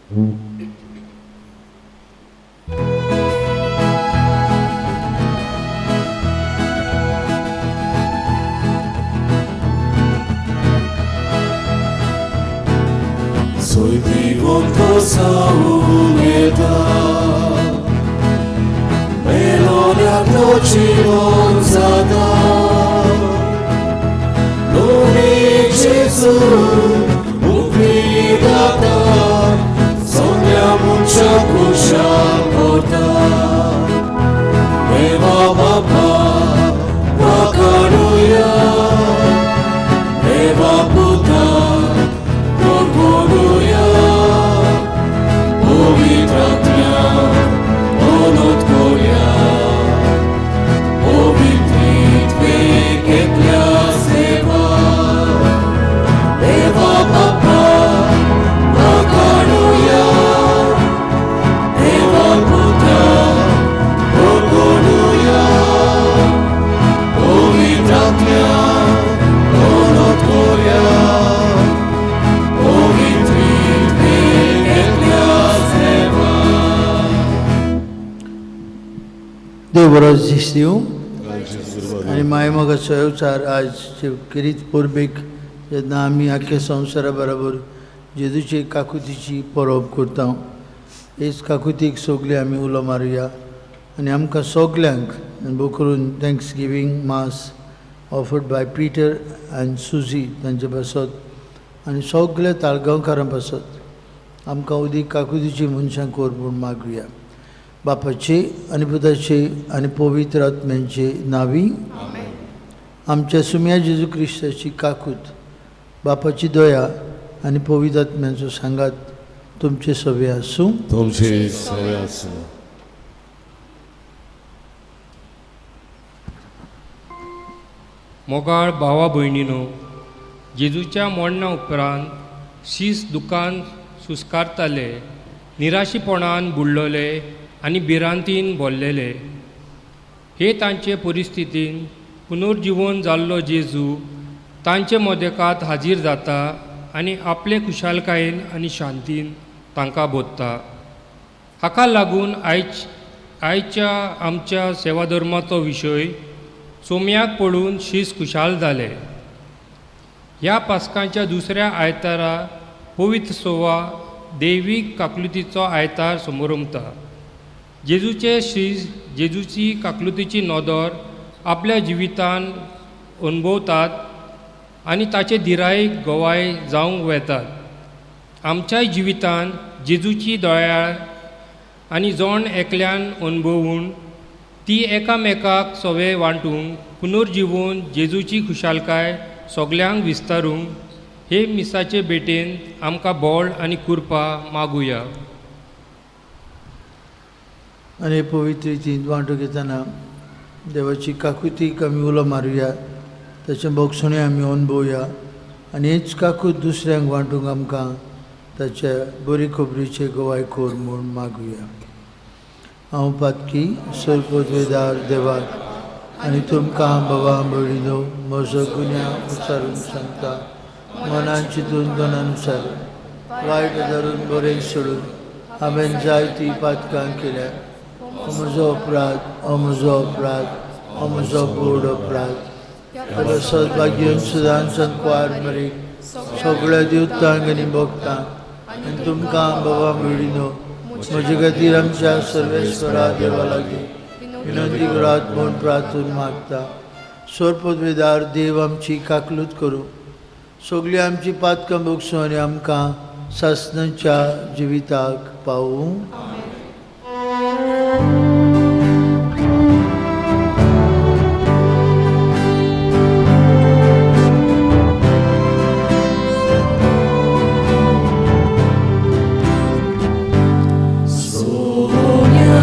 Soy saunieta Melonia जीवन जाता Numi Gesù ubbidata Sogna mucha kusha porta Deva Bapa Vakaruya Deva Puta Korboruya Povitratnya Onotkorya Povitrit Veketya Seva Deva Bapa Vakaruya Deva Puta Korboruya Povitratnya Onotkorya Povitrit Veketya Seva. देव बरो दीस दिवं आनी मायमोगाचो येवचार आज किरीत परबेक जेन्ना आमी आख्या संवसारा बराबर जेजूचे काकुतीची परब करता, हेच काकुतीक सगळे आमी उलो मारुया आनी आमकां सगल्यांक भोव करून thanksgiving mass offered by Peter and Suzy तांचे पासत आनी सगल्या ताळगांवकारां पासत आमकां उदीक काकुतीची मनशां कर म्हूण मागुया. बापाचे आनी पुताचे आनी पवित्र आत्म्यांचे नांवी. आमच्या सुम्या जेजू क्रिस्ताची काकूत, बापाची दया आनी पवित्र आत्म्यांचो सांगात तुमचे सवे आसूं. तुमचे सवे आसूं. मोगाळ भावा भयणीनो, जेजूच्या मरणा उपरांत शीस दुकान सुस्कारताले, निराशीपणान बुडलोले आनी भिरांतीन भरलेले. हे तांचे परिस्थितीन पुनर्जिवन जाल्लो जेजू तांचे मदेकात हाजीर जाता आनी आपले खुशालकायेन आनी शांतीन तांकां बोधता. हाका लागून आयच्या आमच्या सेवाधर्माचो विशय सोम्याक पळोवन शीस खुशाल जाले. ह्या पास्कांच्या दुसऱ्या आयतारा पवित्र सोवा दैवीक काकलुतीचो आयतार समोरमता. जेजूचे शीस जेजूची काकलुतीची नदर आपल्या जिवितान अणभवतात आनी ताचे धिरायक गवाय जावंक वेतात. आमच्याय जिवितान जेजूची दयाळ आनी जण एकल्यान अणभवून ती एकामेकाक सवे वांटूंक पुनर्जिवून जेजूची खुशालकाय सगल्यांक विस्तारूंक हे मिसाचे भेटेन आमकां बळ आनी कृपा मागुया. आनी पवित्र रितीन वांटो घेतना देवाची काकुतीक आमी उलो मारुया, ताचें भोगसणें आमी अणभवया आनी हेच काकूत दुसऱ्यांक वांटूंक आमकां ताच्या बरी खबरीचे गवाय कर म्हूण मागुया. हांव पातकी सरपदवेदार देवाक आनी तुमकां बाबा भयणीनो म्हजो गुन्यांव उच्चारून सांगता. मनान चिंतून दोनानुसार वायट धरून बरें सोडून हांवें जायतीं पातकां केल्या. हो म्हजो अपराध, हो म्हजो अपराध, हो म्हजो व्हड अपराध. सद्भाग्यन सदांच कुवार मरीक, सगळ्या देवतांक आनी भक्तांक आनी तुमकां बाबा भयणीनो म्हजे खातीर आमच्या सर्वेस्वरा देवा लागीं विनंती करात म्हूण प्रार्थून मागता. सरपदवेदार देव आमची काकलूत करूं, सगळीं आमची पातकां भोगसूं आनी आमकां सासणाच्या जिविताक पावूं. Sonia.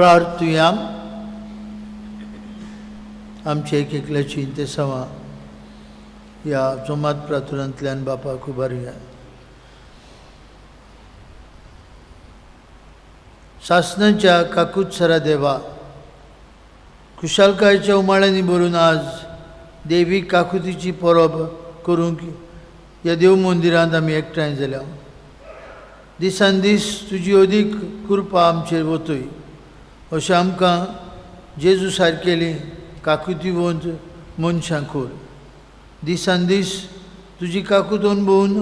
प्रार्थुया. आमचे एक एकल्याची इंतेसांवां ह्या जोमात प्रार्थनांतल्यान बापाक उबारुया. सासणाच्या काकूतसरा देवा, खुशालकायेच्या उमाळ्यांनी भरून आज देवी काकुतीची परब करूंक ह्या देव मंदिरांत आमी एकठांय जाल्या. दिसान दीस तुजी अदीक कृपा आमचेर वतय अशें आमकां जेजू सारकेली काकुतीवंत मनशां कर. दिसान दीस तुजी काकूत अणभवून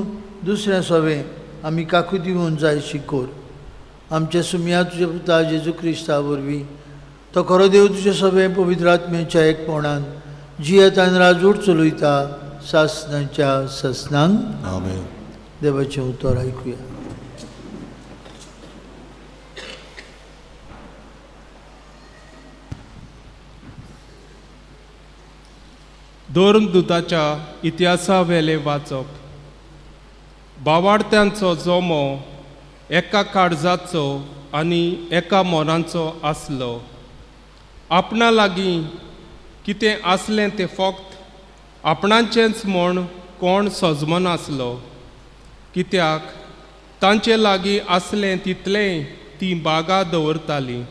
दुसऱ्या सोवे आमी काकुतीवंत जायशी कर. आमच्या सुमया तुज्या पुता जेजू क्रिस्ता वरवीं तो खरो देव तुज्या सगळें पवित्र आत्म्याच्या एकपणान जियेत आनी राजवट चलयता सासणाच्या सासणांक. आमेन. देवाचें उतर आयकुया. धर्मदुताच्या इतिहासावेलें वाचप. बावाडत्यांचो जमो एका काळजाचो आनी एका मनाचो आसलो. आपणा लागीं कितें आसलें तें फक्त आपणाचेंच म्हूण कोण सजमनासलो, कित्याक तांचे लागीं आसलें तितलेंय तीं बागा दवरतालीं.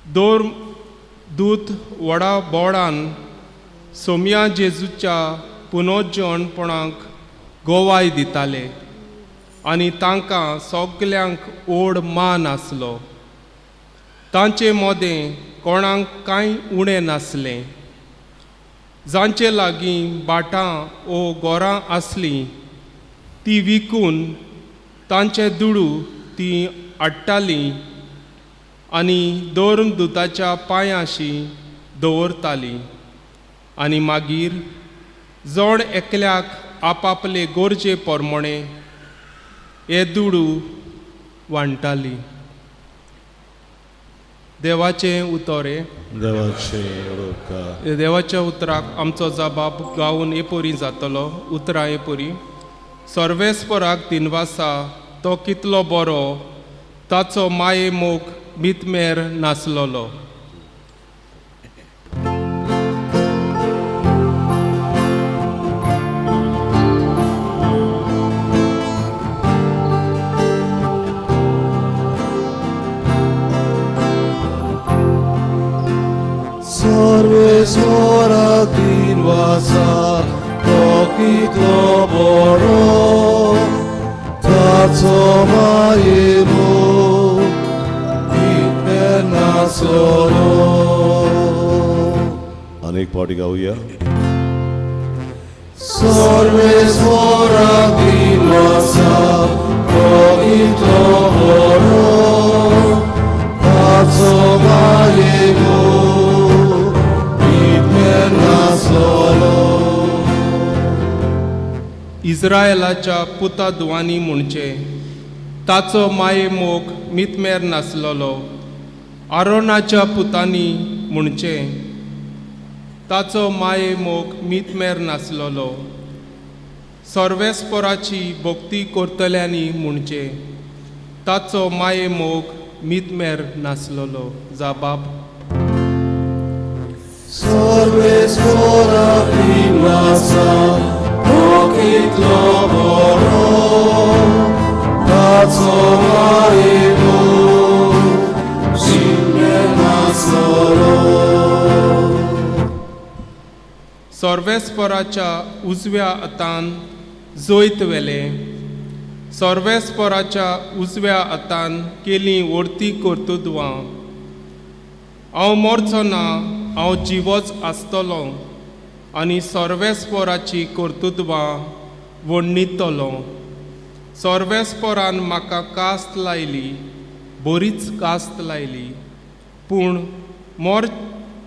धर्मदूत व्हडा बोडान सोम्या जेजूच्या पुनोजणपणाक गोवाय दिताले आनी तांकां सगल्यांक ओड मान आसलो. तांचे मदें कोणाक कांय उणें नासलें. जांचे लागीं भाटां ओ गोरां आसलीं ती विकून तांचे दुडू तीं हाडटालीं आनी धर्मदुताच्या पांयांशी दवरतालीं आनी मागीर जण एकल्याक आपापले गरजे प्रमाणे हे दुडू वांट्टाली. देवाचें उतर हें. देवाचे उपकार. देवाच्या उतराक आमचो जबाब गावन एपोरी जातलो. उतरां एपोरी. सर्वेस्पराक दिनवासा, तो कितलो बरो, ताचो माये मोग मितमेर नासलेलो. सर्वेस्वरा दिनवासा, तो कितलो बरो, ताचो माये मोग मितमेर नासलो. अनेक पावटी गावया. सर्वेस्वरा दिनवासा, तो कितलो बरो, ताचो माये मोग मितमेर नासलो. इस्रायलाच्या पुता दुवांनी म्हणचें, ताचो माये मोग मितमेर नासलेलो. आरोनाच्या पुतांनी म्हणचें, ताचो माये मोग मितमेर नासलेलो. सर्वेस्पराची भक्ती करतल्यांनी म्हणचें, ताचो माये मोग मितमेर नासलेलो. जाबाब. सर्वेस्वरा दिनवासा, तो कितलो बरो, ताचो माये मोग मितमेर नासलो. सर्वेस्पराच्या उजव्या हातान जैत व्हेलें. सर्वेस्पराच्या उजव्या हातान केलीं व्हडती कर्तुत्वां. हांव मरचो ना, हांव जिवोच आसतलो आनी सर्वेस्पराची कर्तुत्वां वर्णितलो. सर्वेस्परान म्हाका कास्त लायली, बरीच कास्त लायली, पूण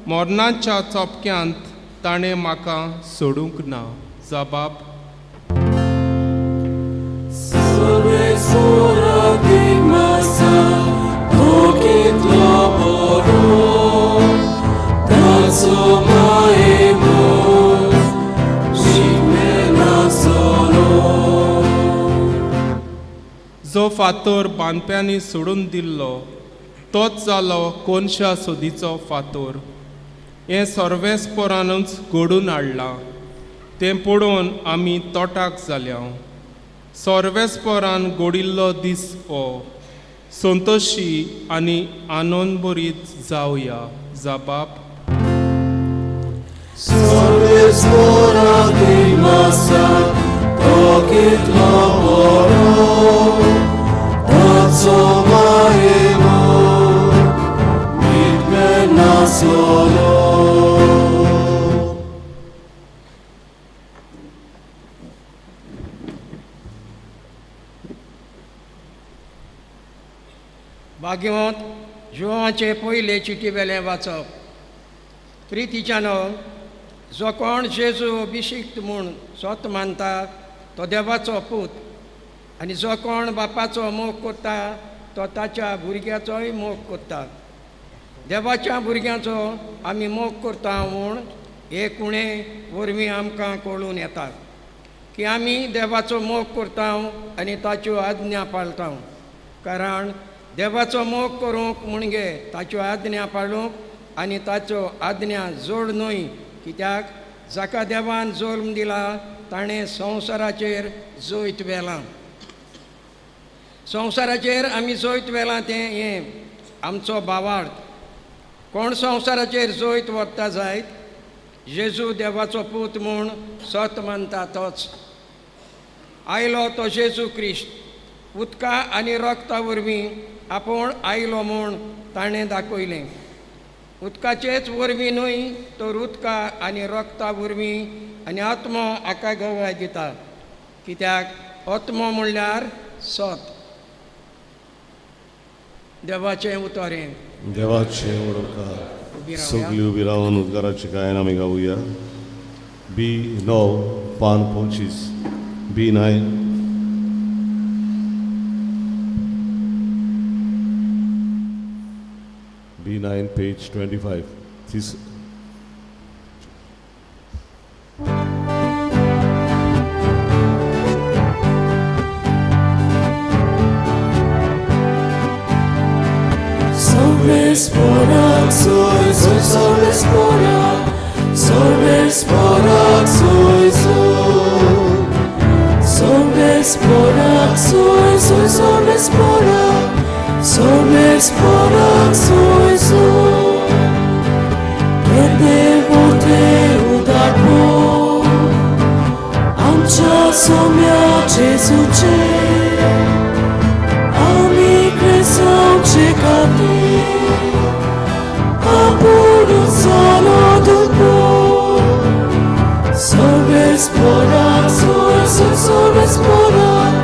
मरणाच्या चपक्यांत ताणें म्हाका सोडूंक ना. जबाब. सर्वेस्वरा दिनवासा, तो कितलो बरो, ताचो माये मोग मितमेर नासलो. जो फातर बांदप्यांनी सोडून दिल्लो तोच जालो कोनशा सोदीचो फातोर. हें सर्वेस्पोरानूच घडून हाडलां, तें पळोवन आमी तोटाक जाल्या. सर्वेस्पोरान घडिल्लो दीस हो, संतोशी आनी आनंदभरीत जावया. जाबाब. सर्वेस्पोराक दिनवासा, तो कितलो बरो, ताचो मायेमोग मीत नासलो. भाग्यवंत जुवांचे पयले चिटी वेलें वाचप. प्रितीच्यानो, जो कोण जेजू अभिशिक्त म्हूण स्वत मानता तो देवाचो पूत, आनी जो कोण बापाचो मोग करता तो ताच्या भुरग्याचोय मोग करता. देवाच्या भुरग्यांचो आमी मोग करता म्हूण हे कुणे वरवीं आमकां कळून येता की आमी देवाचो मोग करता आनी ताच्यो आज्ञा पाळटा. कारण देवाचो मोग करूंक म्हणजे ताच्यो आज्ञा पाळूंक आनी ताच्यो आज्ञा जोड न्हय, कित्याक जाका देवान जल्म दिला ताणें संवसाराचेर जैत व्हेलां. संवसाराचेर आमी जैत व्हेलां तें हें आमचो भावार्थ. कोण संवसाराचेर जैत व्हरता जायत, जेजू देवाचो पूत म्हूण सत मानता तोच. आयलो तो जेजू क्रिश्त उदका आनी रक्ता वरवीं आपूण आयलो म्हूण ताणें दाखयलें. उदकाचेच वरवीं न्हय तर उदका आनी रक्ता वरवीं आनी आत्मो हाका गवाय दिता, कित्याक आत्मो म्हणल्यार सत. देवाचें उतर हें. देवाचे उडोवका. उबी रावया. सगळी उबी रावन उद्गाराची गायन आमी गावया. बी 9 पान 25, बी 9. बी 9 पेज 25. 30. सर्वेस्पोराक सोय सोय, सर्वेस्पोराक, सर्वेस्पोराक सोय सोय, सर्वेस्पोराक सोय सोय, सर्वेस्पोराक, सर्वेस्पोराक सोय सोय. केदे मोठे उदारपण आमच्या सोम्या जेजूचे, आमी क्रिस्तांवचे खातीर आपूण जालो दुर्बळ. सर्वेस्पोराक सोय सोय, सर्वेस्पोराक,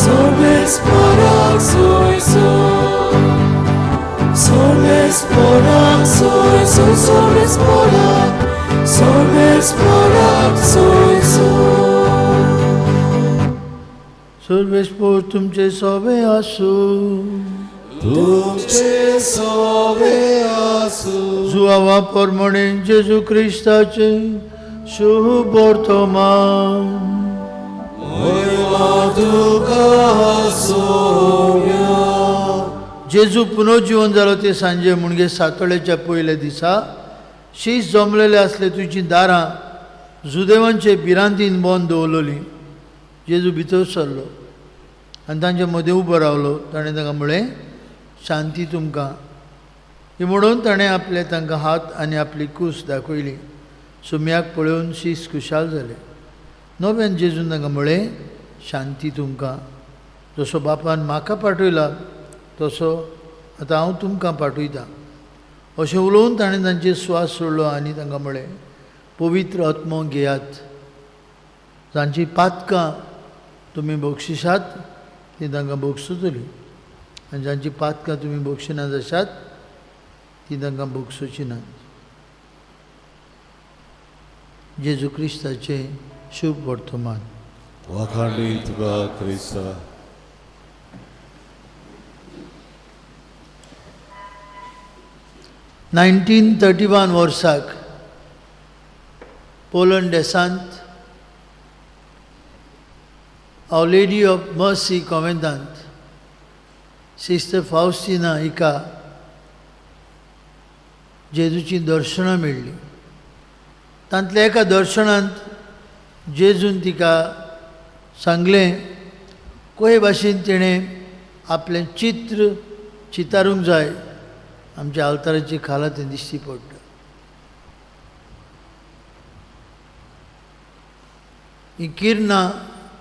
सर्वेस्पोराक सोय सोय, सर्वेस्पोराक सोय सोय, सर्वेस्पोराक, सर्वेस्पोराक सोय सोय. सर्वेस्पोर तुमचे सोबे आसूं. तुमचे सोबे आसूं. जुआवा प्रमाणे जेजू क्रिस्ताचे शुभ वर्तमान. महिमा तुका सोम्या. जेजू पुनर्जीवन जालो ते सांजे म्हणजे सातोळ्याच्या पयल्या दिसा शीस जमलेले आसले तुजी दारां जुदेवांचे भिरांतीन बंद दवरलेली. जेजू भितर सरलो आनी तांचे मदें उबो रावलो. ताणें तांकां म्हळें, शांती तुमकां. ही म्हणून ताणें आपले तांकां हात आनी आपली कूस दाखयली. सुम्याक पळोवन शीस खुशाल जाले. नव्यान जेजून तांकां म्हळें, शांती तुमकां. जसो बापान म्हाका पाठयला तसो आतां हांव तुमकां पाठयतां. अशें उलोवन ताणें तांचेर स्वास सोडलो आनी तांकां म्हळें, पवित्र आत्मो घेयात. जांची पातकां तुमी बक्षिसात ती तांकां बक्षुतली आनी जांची पातकां तुमी बक्षिना जाशात ती तांकां बक्षुची नात. जेजू क्रिस्ताचें शुभ वर्तमान. वाखाणी तुका क्रिस्ता. 1931 वर्साक पोलंड देशांत our lady of mercy कॉन्वेंटांत सिस्टर फावस्टिना हिका जेजूचीं दर्शनां मेळ्ळीं. तांतल्या एका दर्शनांत जेजून तिका सांगलें कोय भाशेन तिणें आपलें चित्र चितारूंक जाय. आमच्या आल्ताराचे खाला तें दिश्टी पडटा. ही किरणां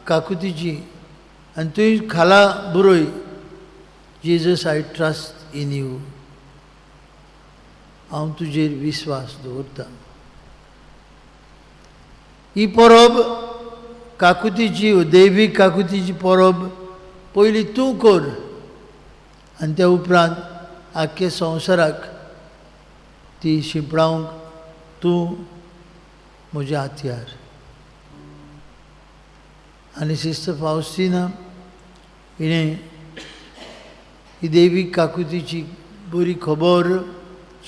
काकुतीची आनी तुवें खाला बरय, Jesus I trust in you, हांव तुजेर विस्वास दवरतां. ही परब काकुतीची, दैवीक काकुतीची परब पयलीं तूं कर आनी त्या उपरांत आख्खे संवसाराक ती शिंपडावंक तूं म्हजें हत्यार. आनी सिस्टर फावस्टिना हिणें ही देवीक काकुतीची बरी खबर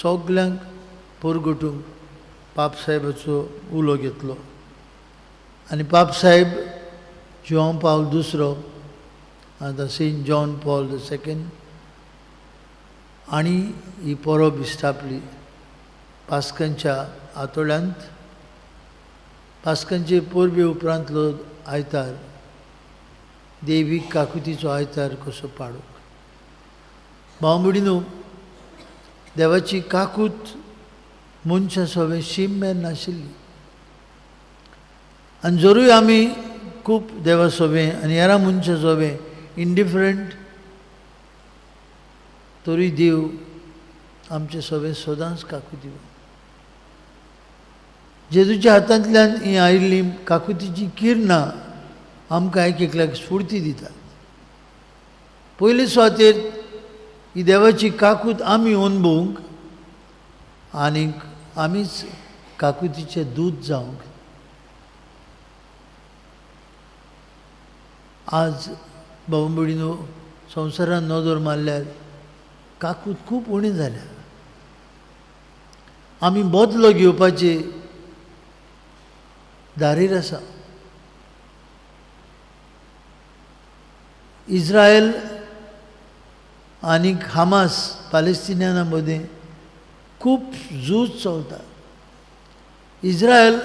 सगल्यांक परगटूंक पापसाहेबाचो उलो घेतलो. आनी पापसाहेब जुआंव पावल दुसरो, आतां Saint John Paul the second, आनी ही परब इस्टापली पास्कांच्या आतोड्यांत. पास्कांचे परबे उपरांतलो आयतार देवीक काकुतीचो आयतार कसो पाडूंक. भाव भयणीनो, देवाची काकूत मनशां सवें शीम मेर नाशिल्ली. आनी जरूय आमी खूब देवा सोबें आनी हेरां मनशां सोबें इंडिफरंट, तरूय देव आमचे सोबें सदांच काकुती. जेजूच्या हातांतल्यान हीं आयिल्लीं काकुतीचीं किरणां आमकां एक एकल्याक स्फुर्ती दितात. पयले सुवातेर ही देवाची काकूत आमी अणभवूंक आनीक आमीच काकुतीचें दूत जावंक. आज बाबा भयणीनो, संवसारान नदर मारल्यार काकूत खूब उणी जाल्या. आमी बदलो घेवपाचे दारीर आसा. इस्रायल आनी हमास पालेस्टिनियना मदीं खूब झूज चलता. इस्रायल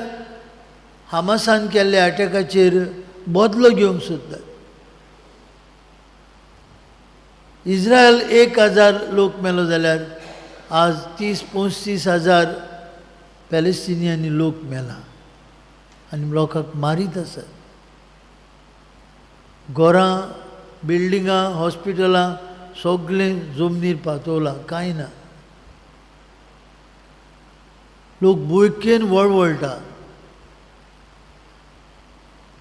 हमासान केल्ल्या अटॅकाचेर बदलो घेवंक सोदतात. इस्रायल 1000 लोक मेलो जाल्यार आज 30-35 हजार पॅलेस्टिनियनी लोक मेला आनी लोकांक मारीत आसात. घरां, बिल्डिंगां, हॉस्पिटलां सगळें जमनीर पातवलां, कांय ना. लोक बुळकेन वळवळटा,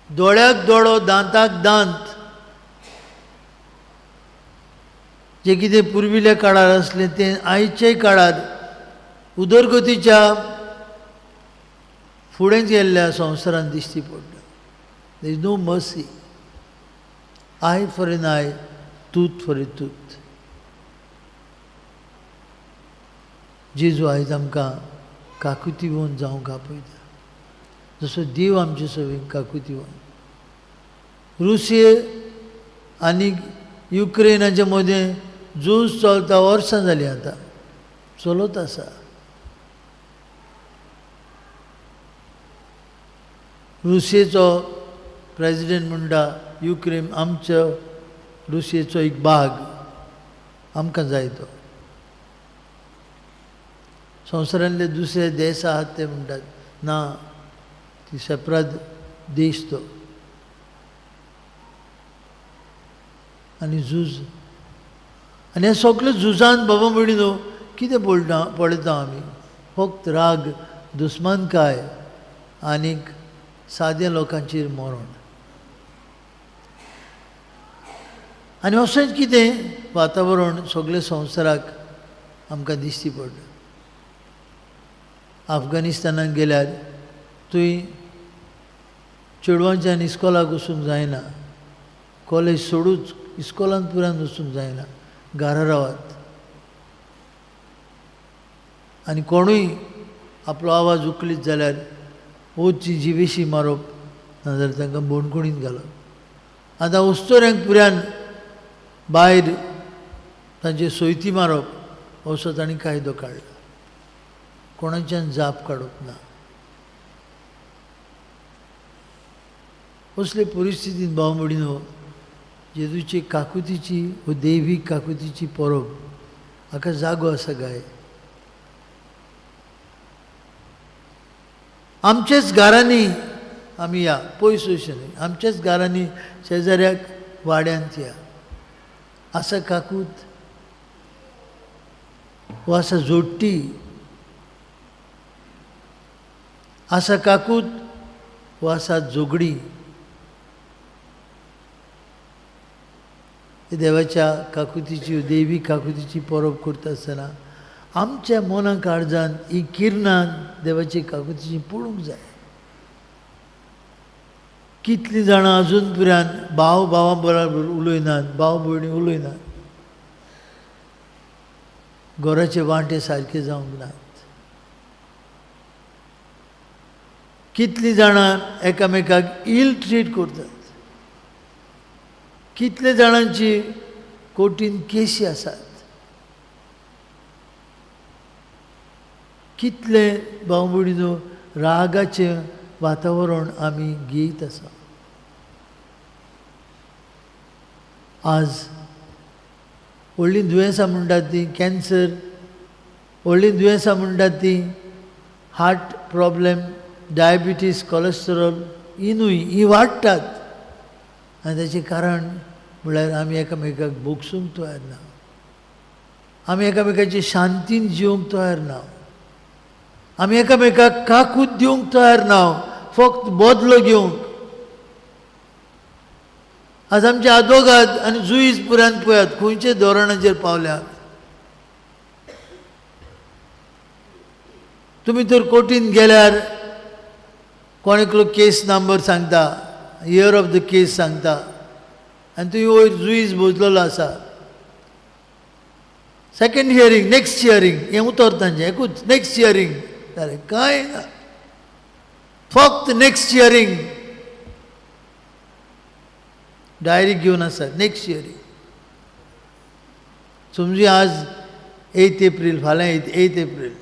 दोळ्याक दोळो दांताक दांत. जें कितें पुर्विल्ल्या काळार आसलें तें आयच्याय काळार उदरगतीच्या फुडें गेल्ल्या संवसारांत दिश्टी पडटा. There is no mercy. Eye for an eye, tooth for a tooth. जेजू आयज आमकां काकुतीवन जावंक आपयता, जसो देव आमचे सगळीं काकुतीवन. रुसिये आनी युक्रेनाच्या मदें झूज चलता, वर्सां जालीं आतां चलत आसा. रुसियेचो प्रेजिडेंट म्हणटा युक्रेन आमचो रुसियेचो एक भाग, आमकां जाय तो. संवसारांतले दुसरे देश आहात ते म्हणटात ना, ती सेपराद देश तो. आनी झूज, आनी ह्या सगल्या झुजान बाबा भयणीनो कितें पळयता आमी? फक्त राग, दुस्मानकाय आनीक साद्या लोकांचेर मरण. आनी अशेंच कितें वातावरण सगल्या संवसाराक आमकां दिश्टी पडटा. अफगाणिस्तानाक गेल्यार थंय चेडवांच्यान इस्कोलाक वचूंक जायना, कॉलेज सोडूच इस्कोलांत पुरान वचूंक जायना, घरा रावात. आनी कोणूय आपलो आवाज उखलीत जाल्यार वचची जिवेशी मारप, नाजाल्यार तांकां बोणकुणींत घालप. आतां उस्तोऱ्यांक पुरान भायर तांचे सोयती मारप असो तांणी कायदो काडला. कोणाच्यान जाप काडप ना. असले परिस्थितीन भाव भयणीनो जेजूची काकुतीची वो दैवीक काकुतीची परब हाका जागो आसा काय? आमचेच घरांनी आमी या, पयस वचचें न्हय, आमच्याच घरांनी शेजाऱ्याक वाड्यांत या. आसा काकूत वो आसा जोडटी, आसा काकूत वो आसा जोगडी. देवाच्या काकुतीची देवी काकुतीची परब करता आसतना आमच्या मना काळजान ही किरणां देवाची काकुतीची पळोवंक जाय. कितलीं जाणां अजून पर्यंत भाव भावां बरोबर उलयनात, भाव भयणी उलयनात, घराचे वांटे सारके जावंक नात. कितलीं जाणां एकामेकाक इल ट्रीट करतात, कितले जाणांची कोर्टीन केशी आसात, कितले भाव भयणीनो रागाचें वातावरण आमी घेयत आसा. आज व्हडलीं दुयेंसां म्हणटात तीं कॅन्सर, व्हडलीं दुयेंसां म्हणटात तीं हार्ट प्रॉब्लेम, डायबिटीज, कॉलेस्ट्रॉल, ही न्हय, ही वाडटात. आनी ताचें कारण म्हळ्यार आमी एकामेकाक भोगसूंक तयार ना, आमी एकामेकाची शांतीन जिवंक तयार ना, आमी एकामेकाक काकूत दिवंक तयार ना, फक्त बदलो घेवंक. आज आमचे आदवोगाद आनी जुईज पुरान पळयात खंयच्या धोरणाचेर पावल्यात. तुमी तर कोर्टीन गेल्यार कोण एकलो केस नंबर सांगता, इयर ऑफ the case सांगता, आनी तुवें वयर जुईज बसलेलो आसा. सेकंड हियरींग, नेक्स्ट हियरींग हें उतर तांचें एकूच, नेक्स्ट हियरींग जालें, कांय ना, फक्त नेक्स्ट हियरींग. डायरी घेवन आसा नेक्स्ट हियरींग. समजूया आज 8 एप्रील, फाल्यां 8 एप्रील,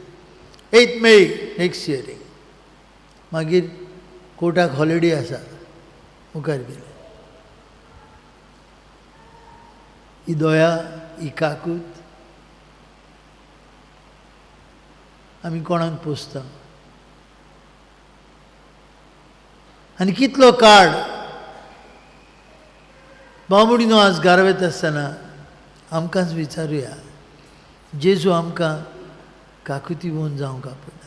8 मे नेक्स्ट हियरींग. मागीर कोर्टाक हॉलिडे आसा, मुखार गेले. ही दया, ही काकूत आमी कोणाक पोसता? आनी कितलो काळ बाबुडीनो आज गारवेत आसतना आमकांच विचारुया, जेजू आमकां काकुती होवन जावंक आपयता.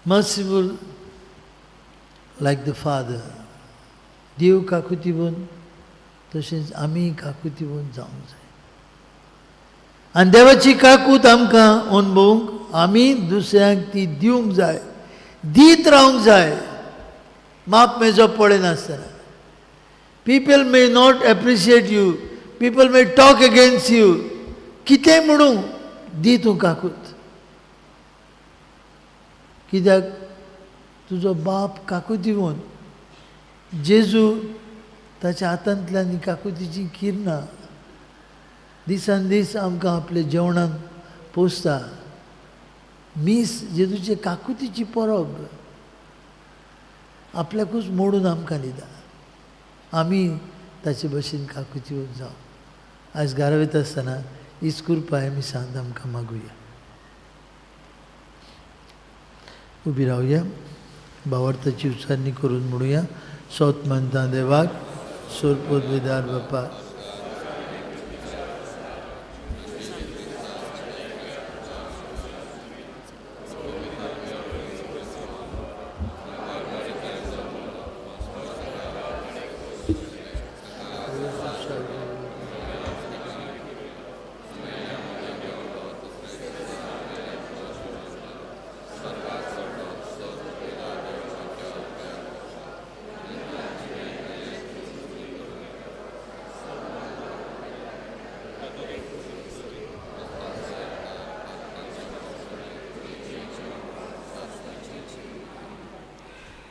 Merciful like the Father. देव काकुती होवन तशेंच आमी काकुती होवन जावंक जाय. आनी देवाची काकूत आमकां अणभवूंक आमी दुसऱ्यांक ती दिवंक जाय, दीत रावंक जाय, माप मेजप पळयनासतना. People may not appreciate you, people may talk against you, कितें म्हणूं दी तूं काकूत, कित्याक तुजो बाप काकूत येवन जेजू ताच्या हातांतल्यान ही काकुतीची किरणां दिसान दीस आमकां आपल्या जेवणान पोसता. मीस जेजूचे काकुतीची परब आपल्याकूच मोडून आमकां दिता, आमी ताचे भशेन काकुती येवन जावं. आयज घरा वयता आसतना हीच कृपाय आमी सांत आमकां मागुया. उबी रावया, भावार्थाची उच्चारणी करून म्हणुया, सोत मानता देवाक, सोरपोत वेदार बापा.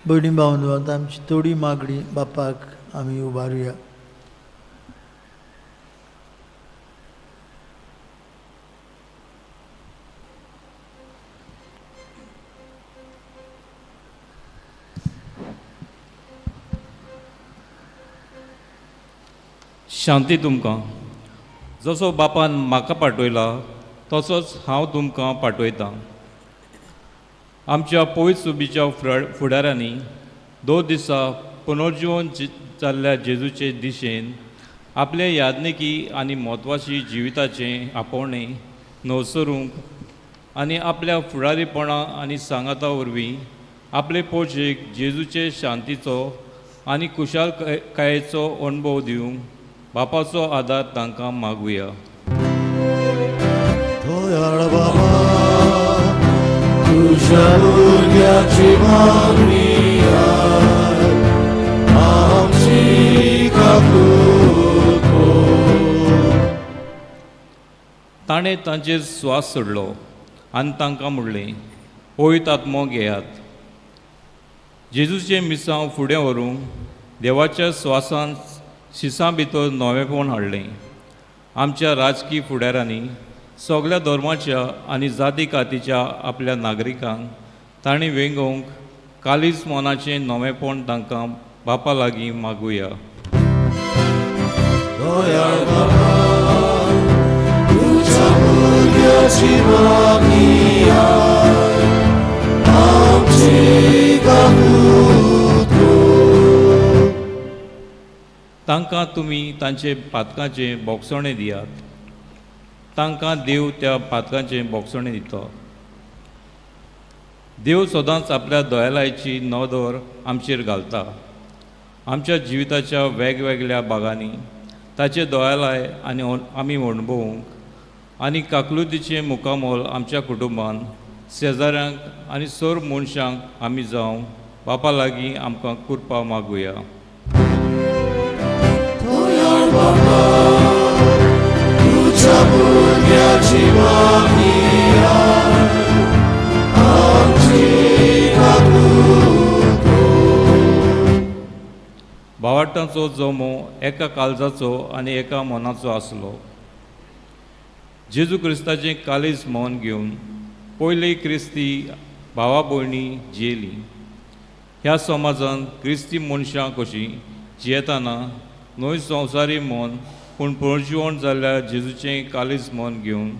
भयणी भावंडो, आतां आमची थोडी मागणी बापाक आमी उबारुया. शांती तुमकां. जसो बापान म्हाका पाठयला तसोच हांव तुमकां पाठयतां. आमच्या पवित्र सुबीच्या फुडाऱ्यांनी 2 दिसा पुनर्जीवन जाल्ल्या जेजूचे दिशेन आपले यादनिकी आनी म्हत्वाची जिविताचें आपोवणें नवसरूंक आनी आपल्या फुडारीपणा आनी सांगाता वरवीं आपले पोशेक जेजूचे शांतीचो आनी खुशालकायेचो अणभव दिवंक बापाचो आदार तांकां मागुया. दयाळ बाबा तुज्या भुरग्याची मागणी आयक, आमची काकूत कर. ताणें तांचेर स्वास सोडलो आनी तांकां म्हणलें, पवित्र आत्मो घेयात. जेजूचें मिसांव फुडें व्हरूंक देवाच्या स्वासान शिसां भितर नवेंपण हाडलें. आमच्या राजकी फुडाऱ्यांनी सगल्या धर्माच्या आनी जाती कातीच्या आपल्या नागरिकांक तांणी वेंगोवंक कालीज मनाचें नवेंपण तांकां बापा लागीं मागुया. दयाळ बाबा तुज्या भुरग्याची मागणी आयक, आमची काकूत कर. तांकां तुमी तांचे पातकांचें बोगसणें दियात. तांकां देव त्या पातकांचें बोगसणें दिता. देव सदांच आपल्या दयालायची नदर आमचेर घालता. आमच्या जिविताच्या वेगवेगळ्या भागांनी ताचे दयालाय आनी आमी अणभवूंक आनी काकलुतीचें मुखामोल आमच्या कुटुंबान शेजाऱ्यांक आनी सर्व मनशांक आमी जावं बापा लागीं आमकां कृपा मागुया. दयाळ बाबा तुज्या भुरग्याची मागणी आयक, आमची काकूत कर. भावार्थांचो जमो एका काळजाचो आनी एका मनाचो आसलो. जेजू क्रिस्ताचें कालीज मन घेवन पयली क्रिस्ती भावा भयणी जियेली. ह्या समाजांत क्रिस्ती मनशां कशीं जियेतना न्हय संवसारी मन पूण पुनर्जिवण जाल्ल्या जेजूचें कालीज मन घेवन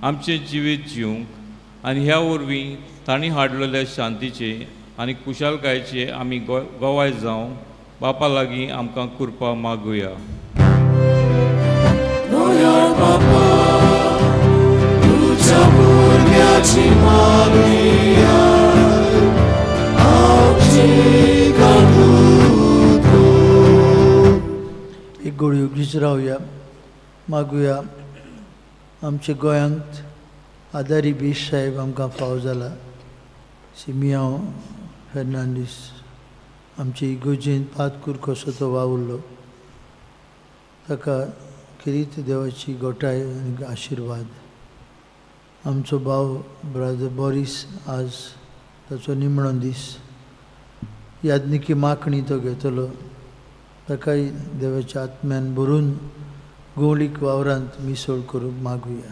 आमचें जिवीत जिवंक आनी ह्या वरवीं तांणी हाडलेल्या शांतीचे आनी खुशालकायेचे आमी गवाय जावं बापा लागीं आमकां कृपा मागुया. दयाळ बाबा तुज्या भुरग्याची मागणी आयक, आमची काकूत कर. एक गोळी ओगीच रावया, मागुया. आमच्या गोंयांत आदारी बीश साहेब आमकां फावो जाला. सिमियांव फेर्नांडीस आमचे इगोजेन पातकूर कसो तो वावुरलो, ताका खेरीत देवाची गोठाय आनी आशिर्वाद. आमचो भाव ब्रादर बोरीस आज ताचो निमणो दीस, यादनिकी मागणी तो घेतलो. ताकाय देवाच्या आत्म्यान भरून गोवळीक वावरांत मिसळ करूंक मागुया.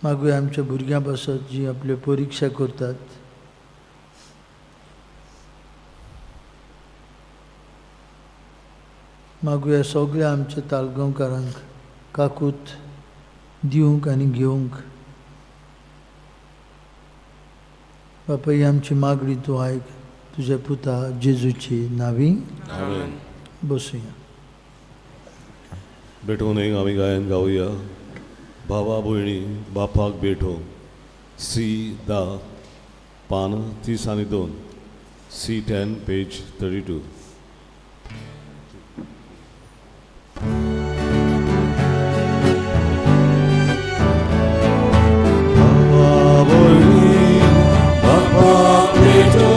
मागुया आमच्या भुरग्यां पासत जी आपल्यो परिक्षा करतात. मागुया सगळ्या आमच्या तालगांवकारांक काकूत दिवंक आनी घेवंक. बापा ही आमची मागणी तूं आयक, तुज्या पुता जेजूची नावी. आमेन. बसुया. भेटून एक आमी गायन गावया. भावा भयणी बापाक भेटो. सी 10 पान 30 आनी 2, सी 10 पेज 32. भावा भयणी बापाक भेटो,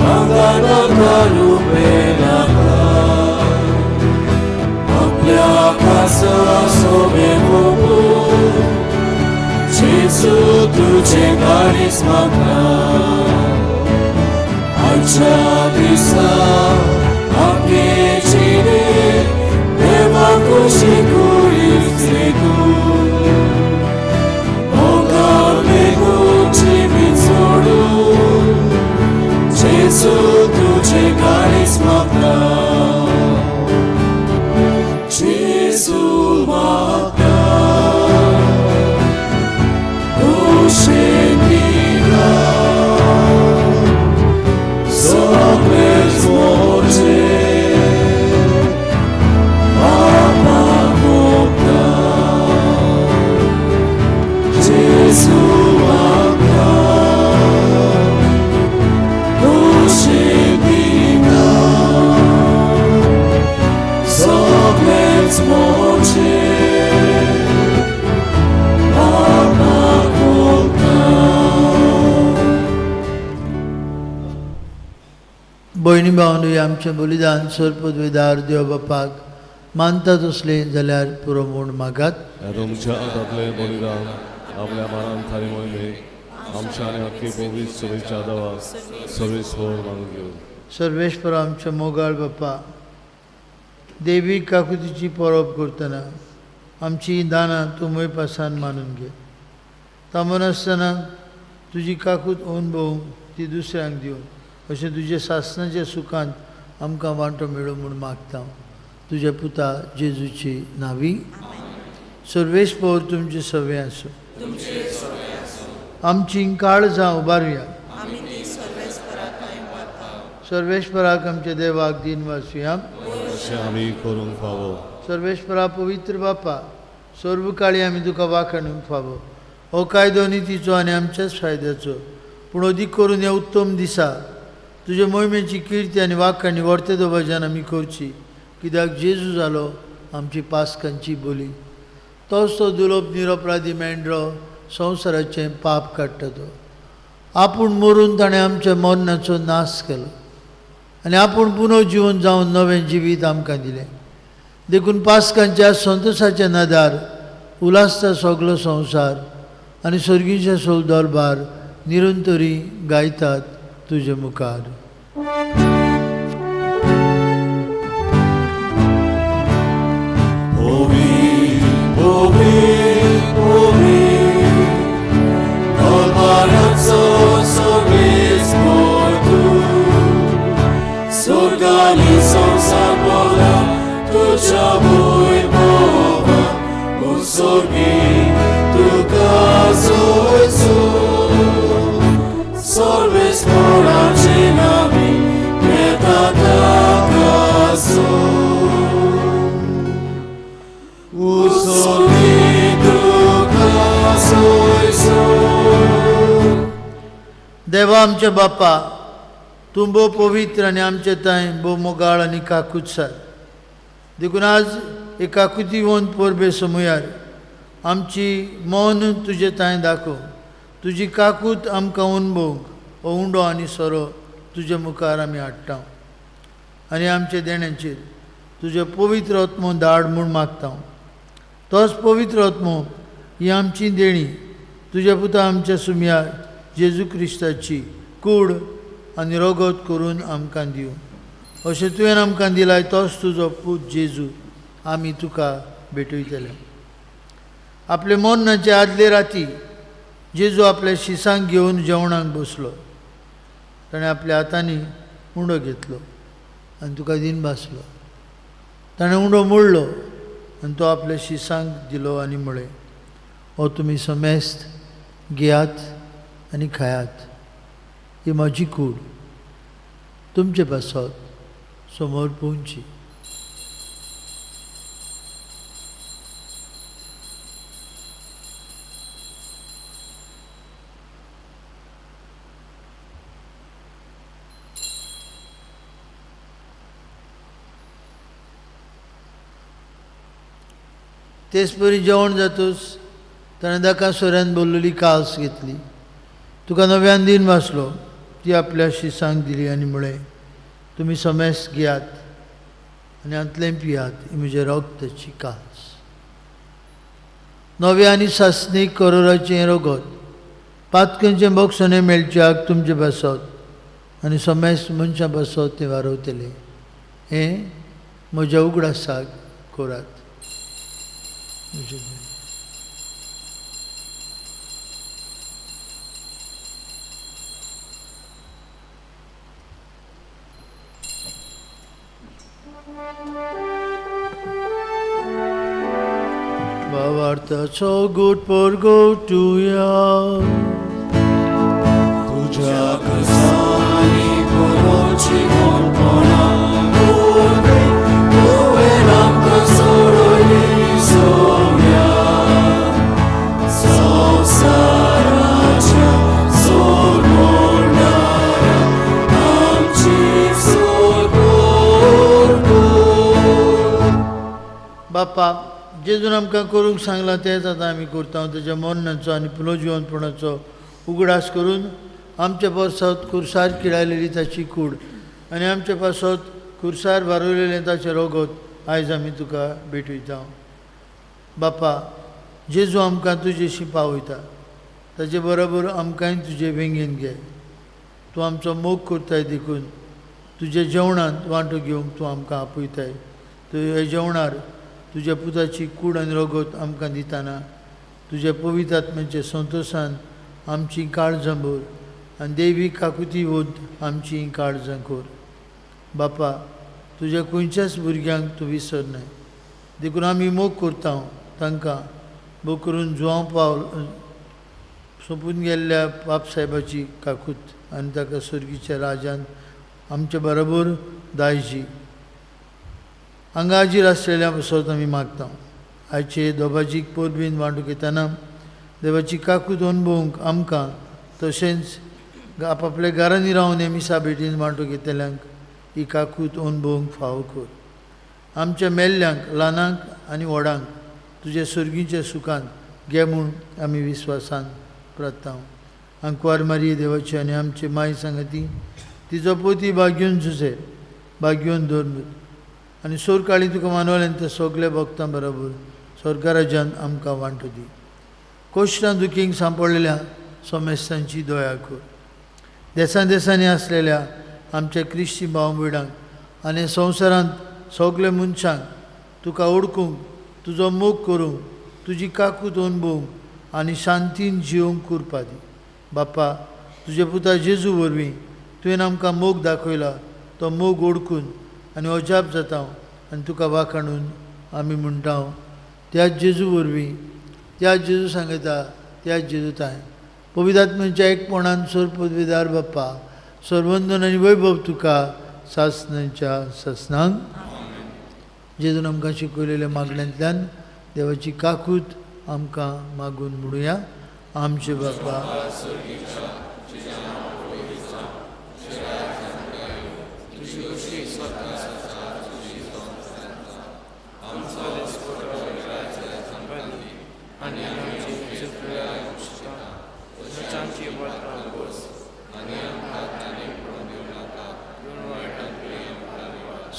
नाका नाका रुपे नाका, आपल्या खासा सोबे मोगू, जेजू तुझे काळीज मागता. आयच्या दिसा आमगे जिणेंत देवा खोशी कुळीच तूं, मोगान बेगून जिवीत सोडून जेजू तुझे काळीज तूंच म्हजेर बापाक मोगता. भयणी भावंडो, आमचें बलिदान सर्पद्वेदार देव बापाक मानता तसलें जाल्यार पुरो म्हूण मागात. ह्या तुमच्या हातांतलें बलिदान आपल्या मानान थारी मोहिमे आमच्या आनी अख्खी पवित्र सभेच्या देवाक सर्वेस्पर मानून घेवन. सर्वेश्वर आमच्या मोगाळ बापा, देवी काकुतीची परब करतना आमची दानां तूं मोयपासान मानून घे. थांबनासतना तुजी काकूत अणभवूंक ती दुसऱ्यांक दिवन अशें तुज्या सासणाच्या सुखांत आमकां वांटो मेळूं म्हूण मागता तुज्या पुता जेजूची नावी. सर्वेस्पर तुमचें सवें आसूं. आमची काळजां उबारुया. सर्वेश्वराक आमच्या देवाक दिन वासुया. अशें आमी करूंक फावो. सर्वेश्वरा पवित्र बापा, सर्व काळी आमी तुका वाखाणूंक फावो. हो कायदो नितीचो आनी आमच्याच फायद्याचो, पूण अदीक करून ह्या उत्तम दिसा तुजे मोहिमेची किर्ती आनी वाखाणी वर्ते दबाज्यान आमी करची, कित्याक जेजू जालो आमची पास्कांची बोली. तोच तो दुलोप निरपराधी मेंढरो संवसाराचें पाप काडटा. तो आपूण मरून ताणें आमच्या मरणाचो नाश केलो आनी आपूण पुनर्जिवन जावन नवें जिवीत आमकां दिलें. देखून पास्कांच्या संतोशाच्या नदार उलासता सगलो संवसार आनी सर्गीचे सोल दरबार निरंतरी गायतात तुजे मुखार. स्वर्गानी संवसार बोला तुज्या वैभवा, उत्सर्गी तुका जोयचो. सर्वेस्पराचे नावी घेता ताकासो. उत्सर्गी तुका जोयचो. देवा आमच्या बापा, तूं भोव पवित्र आनी आमचे तांय भोव मोगाळ आनी काकूत सार. देखून आज एक काकुती वोन परबे समयार आमची मौन तुजे तांय दाखोव. तुजी काकूत आमकां अणभवंक हो उंडो आनी सोरो तुजे मुखार आमी हाडटा आनी आमचे देण्याचेर तुजे पवित्र आत्मो धाड म्हूण मागता. तोच पवित्र आत्मो ही आमची देणी तुज्या पुता आमच्या सुमया जेजू क्रिस्ताची कूड आनी रगत करून आमकां दिवं. अशें तुवें आमकां दिलाय तोच तुजो पूत जेजू आमी तुका भेटयतले. आपले मरणाचे आदले राती जेजू आपल्या शिसांक घेवन जेवणाक बसलो. ताणें आपल्या हातांनी उंडो घेतलो आनी तुका दिन भासलो. ताणें उंडो मोडलो आनी तो आपल्या शिसांक दिलो आनी म्हळें, हो तुमी समेस्त घेयात आनी खायात, ही म्हजी कूड तुमचे पासत समोर पोवची. तेच परी जेवण जातूच ताणें ताका सोऱ्यान बोल्लेली कास घेतली, तुका नव्यान दिन वाचलो, ती आपल्या शिसांक दिली आनी म्हळें, तुमी समेस्त घेयात आनी हातलें पियात, ही म्हजें रगताची कास. नव्या आनी सासणीक करोराचें रगत पातकांचें बक्षणें मेळच्याक तुमचे पासत आनी समेस्त मनशां पासत तें वारवतलें. हें म्हज्या उगडासाक करात. भावार्थाचो गोड परगटुया. तुज्या कसानी कोरोची कोणपणा उरबे तुवें आमकां सोडयली सोम्या. संवसाराच्या सोडणाऱ्या आमची सोड कर. बापा, जेजून आमकां करूंक सांगलां तेंच आतां आमी करता. ताच्या मरणाचो आनी पुनर्जिवनपणाचो उगडास करून आमच्या पासत खुर्सार किळायलेली ताची कूड आनी आमच्या पासत खुर्सार वारयलेलें ताचें रगत आयज आमी तुका भेटयता. बापा, जेजू आमकां तुजेशी पावयता, ताचे बरोबर आमकांय तुजे वेंगेन घे. तूं आमचो मोग करताय देखून तुज्या जेवणांत वांटो घेवंक तूं आमकां आपयताय. तूं ह्या जेवणार तुज्या पुताची कूड आनी रगत आमकां दितना तुज्या पवित्र आत्म्याच्या संतोशान आमची काळजां भर आनी देवी काकुती वत आमची काळजां कर. बापा, तुज्या खंयच्याच भुरग्यांक तूं विसरनाय देखून आमी मोग करता तांकां मोग करून जुवांव पावल सोंपून गेल्ल्या बापसाहेबाची काकूत आनी ताका सर्गीच्या राजान आमच्या बरोबर दायजी हांगा हाजीर आसलेल्या पासत आमी मागता. आयचे दोबाजीक परबीन वांटूंक येतना देवाची काकूत अणभवूंक आमकां तशेंच आपापल्या घरांनी रावन हे मिसा भेटीन वांटूंक येतल्यांक ही काकूत अणभवूंक फावो कर. आमच्या मेल्ल्यांक, ल्हानांक आनी व्हडांक तुज्या सर्गीच्या सुखान घे म्हूण आमी विस्वासान प्रार्थना. आंकवार मारी देवाची आनी आमचे माय सांगती तिचो पोती भाग्योन जुजे भाग्योन दवर आनी सोरकाळी तुका मानवल्यान त्या सगल्या भक्तां बरोबर स्वर्गराजान आमकां वांटो दी. कोश्टां दुखींक सांपडलेल्या सोमेस्तांची दया कर. देसां देसांनी आसलेल्या आमच्या क्रिस्ती भाव भयणांक आनी संवसारांत सगल्या मनशांक तुका ओळखूंक, तुजो मोग करूंक, तुजी काकूत अणभवूंक आनी शांतीन जिवंक करपा दी. बापा, तुज्या पुता जेजू वरवीं तुवें आमकां मोग दाखयला तो मोग ओळखून आनी अजाप जाता आनी तुका वाखाणून आमी म्हणटा त्याच जेजू वरवीं, त्याच जेजू सांगता, त्याच जेजू ताय पवित्र आत्म्याच्या एकपणान सोर पदवीदार बाप्पा सर्वंदन आनी वैभव तुका सासनाच्या सासनांक. जेजून आमकां शिकयलेल्या मागण्यांतल्यान देवाची काकूत आमकां मागून म्हणुया. आमचे बापा,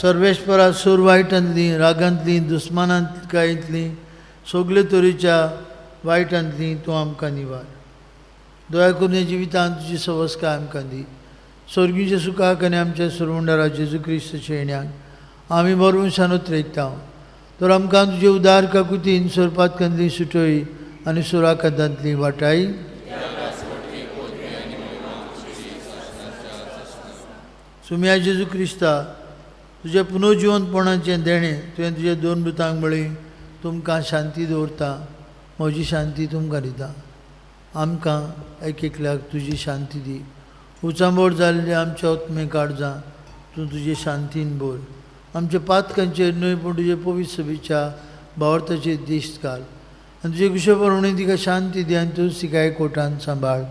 सर्वेस्परा सूर वायटांतली, रागांतली, दुस्मानांतकायेंतली, सगळे तरेच्या वायटांतली तूं आमकां निवार. दया करून ह्या जिवितांत तुजी सवस्काय आमकां दी. स्वर्गीच्या सुखाक आनी आमच्या सुरवंडारा जेजू क्रिस्ताच्या येण्याक आमी बरोवन उतरयता. तर आमकां तुजे उदार काकुतीन सोरपातकांतली सुटय आनी सुराकांतांतली वाटाय. सुम्या जेजू क्रिस्ता, तुज्या पुनर्जिवनपणाचें देणें तुवें तुज्या दोन भुतांक म्हळें, तुमकां शांती दवरता, म्हजी शांती तुमकां दिता. आमकां एक एकल्याक तुजी शांती दी. उचांबळ जाल्ले आमच्या आत्मे काळजां तूं तुजे शांतीन भर. आमच्या पातकांचेर न्हय पूण तुजे पवित्र सभेच्या भावार्थाचेर दिश्ट घाल आनी तुजे कुशे प्रमाणे तिका शांती दी आनी तूं तिका एकवटान सांबाळ.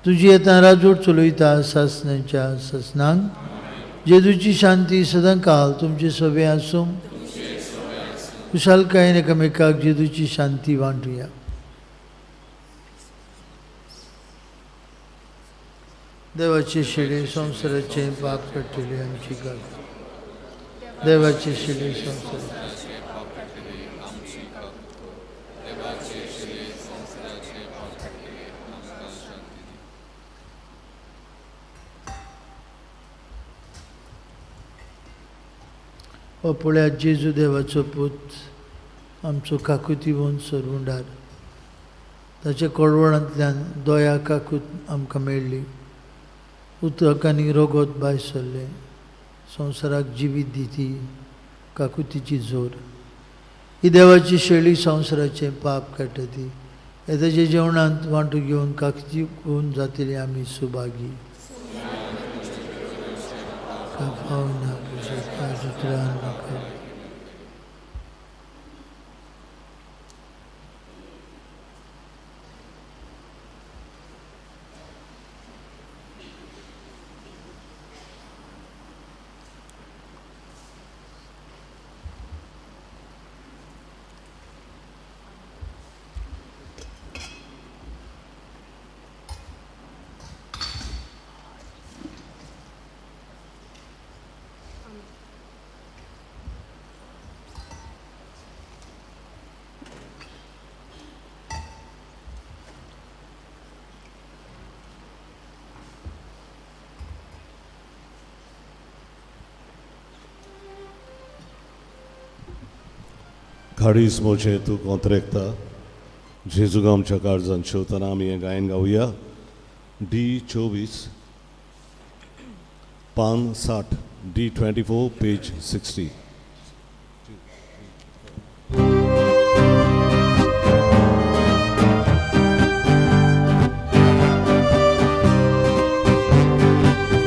तुजी येता राजवट चलयता सासनाच्या सासनांक. जेजूची शांती सदां काल तुमचे सभे आसूं. कुशालकायेन एकामेकाक जेजूची शांती वांटुया. देवाचे शिडे संवसाराचे पाप काडटले आमची गाल. देवाचे शिडे संवसाराचे हो पळयात जेजू देवाचो पूत आमचो काकुतीवन सरवंडार. ताच्या कोळवणांतल्यान दया काकूत आमकां मेळ्ळी. उदक आनी रगत भायर सरलें. संवसाराक जिवीत दिती काकुतीची जोर. ही देवाची शेळी संवसाराचें पाप काडटा ती. हे ताच्या जेवणांत वांटो घेवन काकुती होवन जातली आमी सुभागी. फावना म्हाका काळीज म्हजें तूं कोंत्रेकता जेजूक आमच्या काळजान शेवतना आमी हें गायन गावया. डी 24 पान 60, डी 24 पेज 60.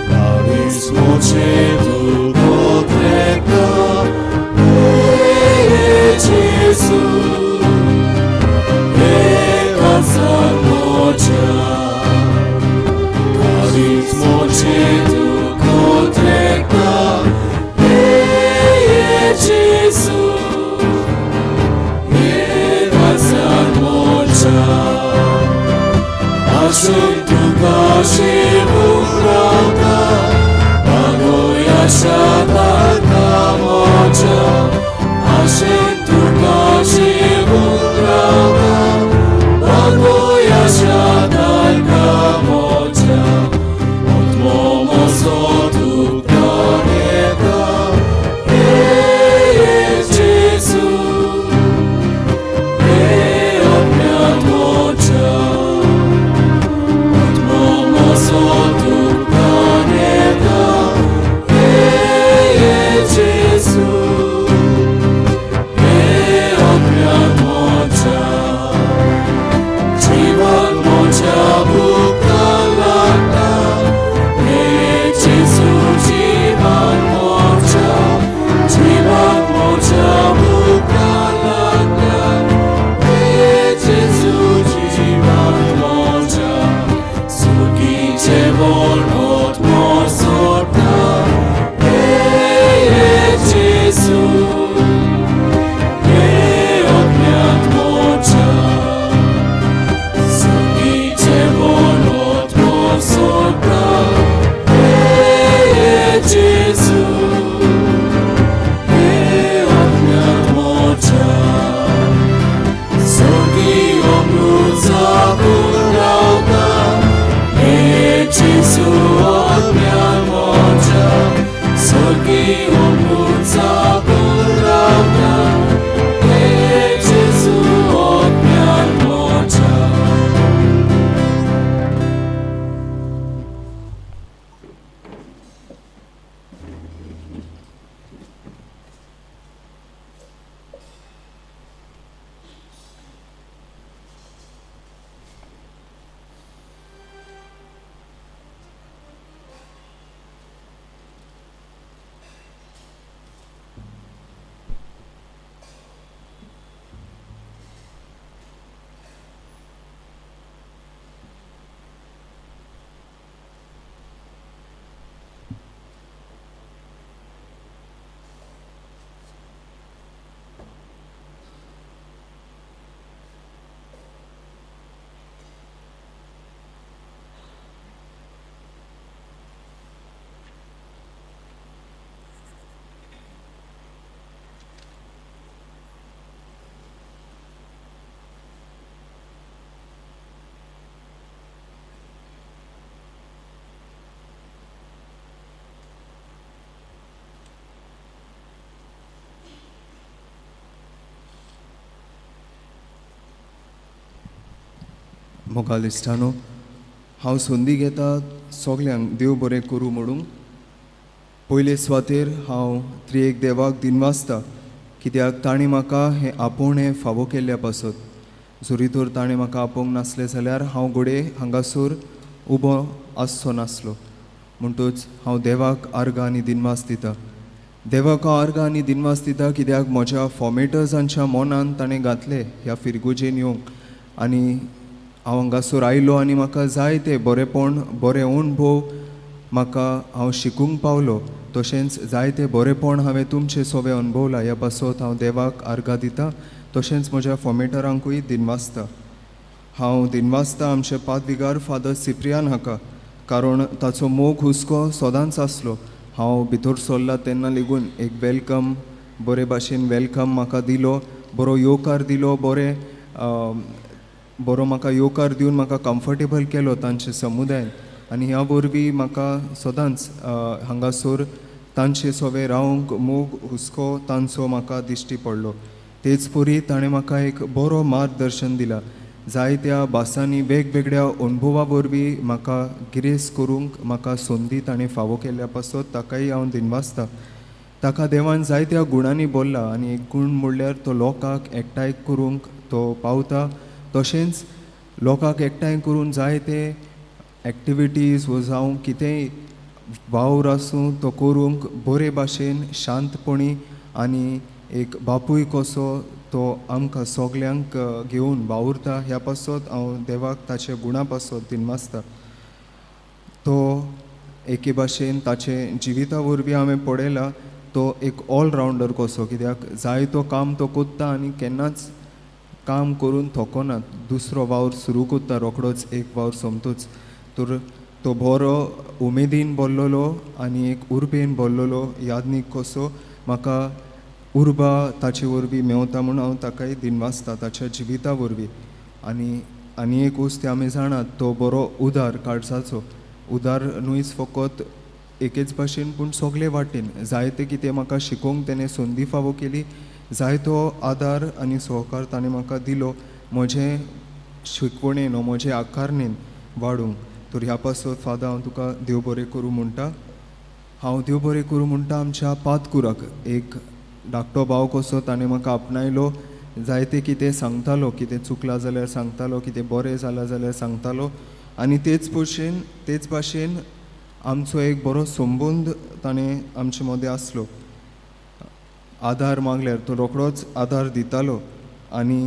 काळीज म्हजें तूं कोत्रेकता, हे जेजू, हे काळजान म्हज्या. काळीज म्हजें तूं कोत्रेकता, हे जेजू, हे काळजान म्हज्या. आशेन तुका शिवूंक रावता, बागोय आशा ताका म्हज्या. आशेन तुका शिवूंक रावता, बागोय आशा ताका म्हज्या. आत्मो म्हजो तुका येता, हे जेजू, हे आत्म्यान म्हज्या. आत्मो म्हजो तुका येता, हे जेजू, हे आत्म्यान म्हज्या. जिवाक म्हज्या भुका लागता, हे जेजू, जिवाक म्हज्या. जिवाक म्हज्या भुका लागता, हे जेजू, जिवाक म्हज्या. सुखी जेवण आत्मो सोडटा, हे जेजू, हे आत्म्यान म्हज्या. सुखी जेवण आत्मो सोडटा, हे जेजू, हे आत्म्यान म्हज्या. स्वर्गी अमृत जागून रावता, हे जेजू, आत्म्यान म्हज्या. स्वर्गी अमृत जागून रावता, हे जेजू, आत्म्यान म्हज्या. मोगाल इश्टानो, हांव संदी घेता सगल्यांक देव बरें करूं म्हणूंक. पयले सुवातेर हांव त्रिएक देवाक दिनवासता कित्याक तांणी म्हाका हें आपोवणें फावो केल्ल्या पासत. जरी तर ताणें म्हाका आपोवंक नासलें जाल्यार हांव घडये हांगासर उबो आसचो नासलो. म्हणटूच हांव देवाक आर्गां आनी दिनवास दिता. देवाक हांव आर्गां आनी दिनवास दिता कित्याक म्हज्या फॉर्मेटर्सांच्या मनान ताणें घातलें ह्या फिरगुजेन येवंक आनी हांव हांगासर आयलो आनी म्हाका जाय ते बरेपण, बरे अणभव म्हाका हांव शिकूंक पावलो. तशेंच जायते बरेपण हांवें तुमचे सोवे अणभवलां. ह्या पासत हांव देवाक आर्गां दिता. तशेंच म्हज्या फॉर्मेटरांकूय दिनवासता. हांव दिनवासता आमचे पादविगार फादर सिप्रियान हाका, कारण ताचो मोग हुस्को सदांच आसलो. हांव भितर सरला तेन्ना लेगून एक welcome, बरे भाशेन welcome म्हाका दिलो, बरो येवकार दिलो, बरें बरो म्हाका येवकार दिवन म्हाका कम्फर्टेबल केलो तांचे समुदायान. आनी ह्या वरवीं म्हाका सदांच हांगासर तांचे सोवे रावंक मोग हुस्को तांचो म्हाका दिश्टी पडलो. तेच परी ताणें म्हाका एक बरो मार्गदर्शन दिला. जायत्या भासांनी वेगवेगळ्या अणभवा वरवीं म्हाका गिरेस्त करूंक म्हाका संदी ताणें फावो केल्ल्या पासत ताकाय हांव दिनवासता. ताका देवान जायत्या गुणांनी बोल्ला आनी एक गूण म्हणल्यार तो लोकांक एकठांय करूंक तो पावता. तशेंच लोकांक एकठांय करून जायते एक्टिविटीज वो जावं कितेंय वावर आसूं तो करूंक बरे भाशेन शांतपणी आनी एक बापूय कसो तो आमकां सगल्यांक घेवन वावुरता. ह्या पासत हांव देवाक ताच्या गुणा पासत दिनवासता. तो एके भाशेन ताचे जिविता वरवीं हांवें पळयला तो एक ऑलरावंडर कसो, कित्याक जाय तो काम तो कोत्ता आनी केन्नाच काम करून थकोना. दुसरो वावर सुरू कोत्ता रोखडोच, एक वावर सोमतोच. तर तो बरो उमेदीन बोल्लोलो आनी एक उर्बेन बोल्लोलो यादनीक कसो म्हाका उर्बा ताचे वरवीं मेवता म्हूण हांव ताकाय दिनवासता ताच्या जिविता वरवीं. आनी आनी एक वस्त आमी जाणात, तो बरो उदार काळजाचो, उदार न्हूच फकत एकेच भाशेन पूण सगळे वाटेन जायते कितें म्हाका शिकोवंक तेणें संदी फावो केली, जायतो आदार आनी सहकार ताणें म्हाका दिलो म्हजें शिकवणेन वो म्हजे आकारणेन वाडूंक. तर ह्या पासत फादर हांव तुका देव बरें करूं म्हणटा. हांव देव बरें करूं म्हणटा आमच्या पातकुराक, एक धाकटो भाव कसो ताणें म्हाका आपणायलो, जायते कितें सांगतालो, कितें चुकलां जाल्यार सांगतालो, कितें बरें जालां जाल्यार सांगतालो. आनी तेच भाशेन आमचो एक बरो संबंद ताणें आमचे मदें आसलो. आदार मागल्यार तो रोखडोच आदार दितालो आनी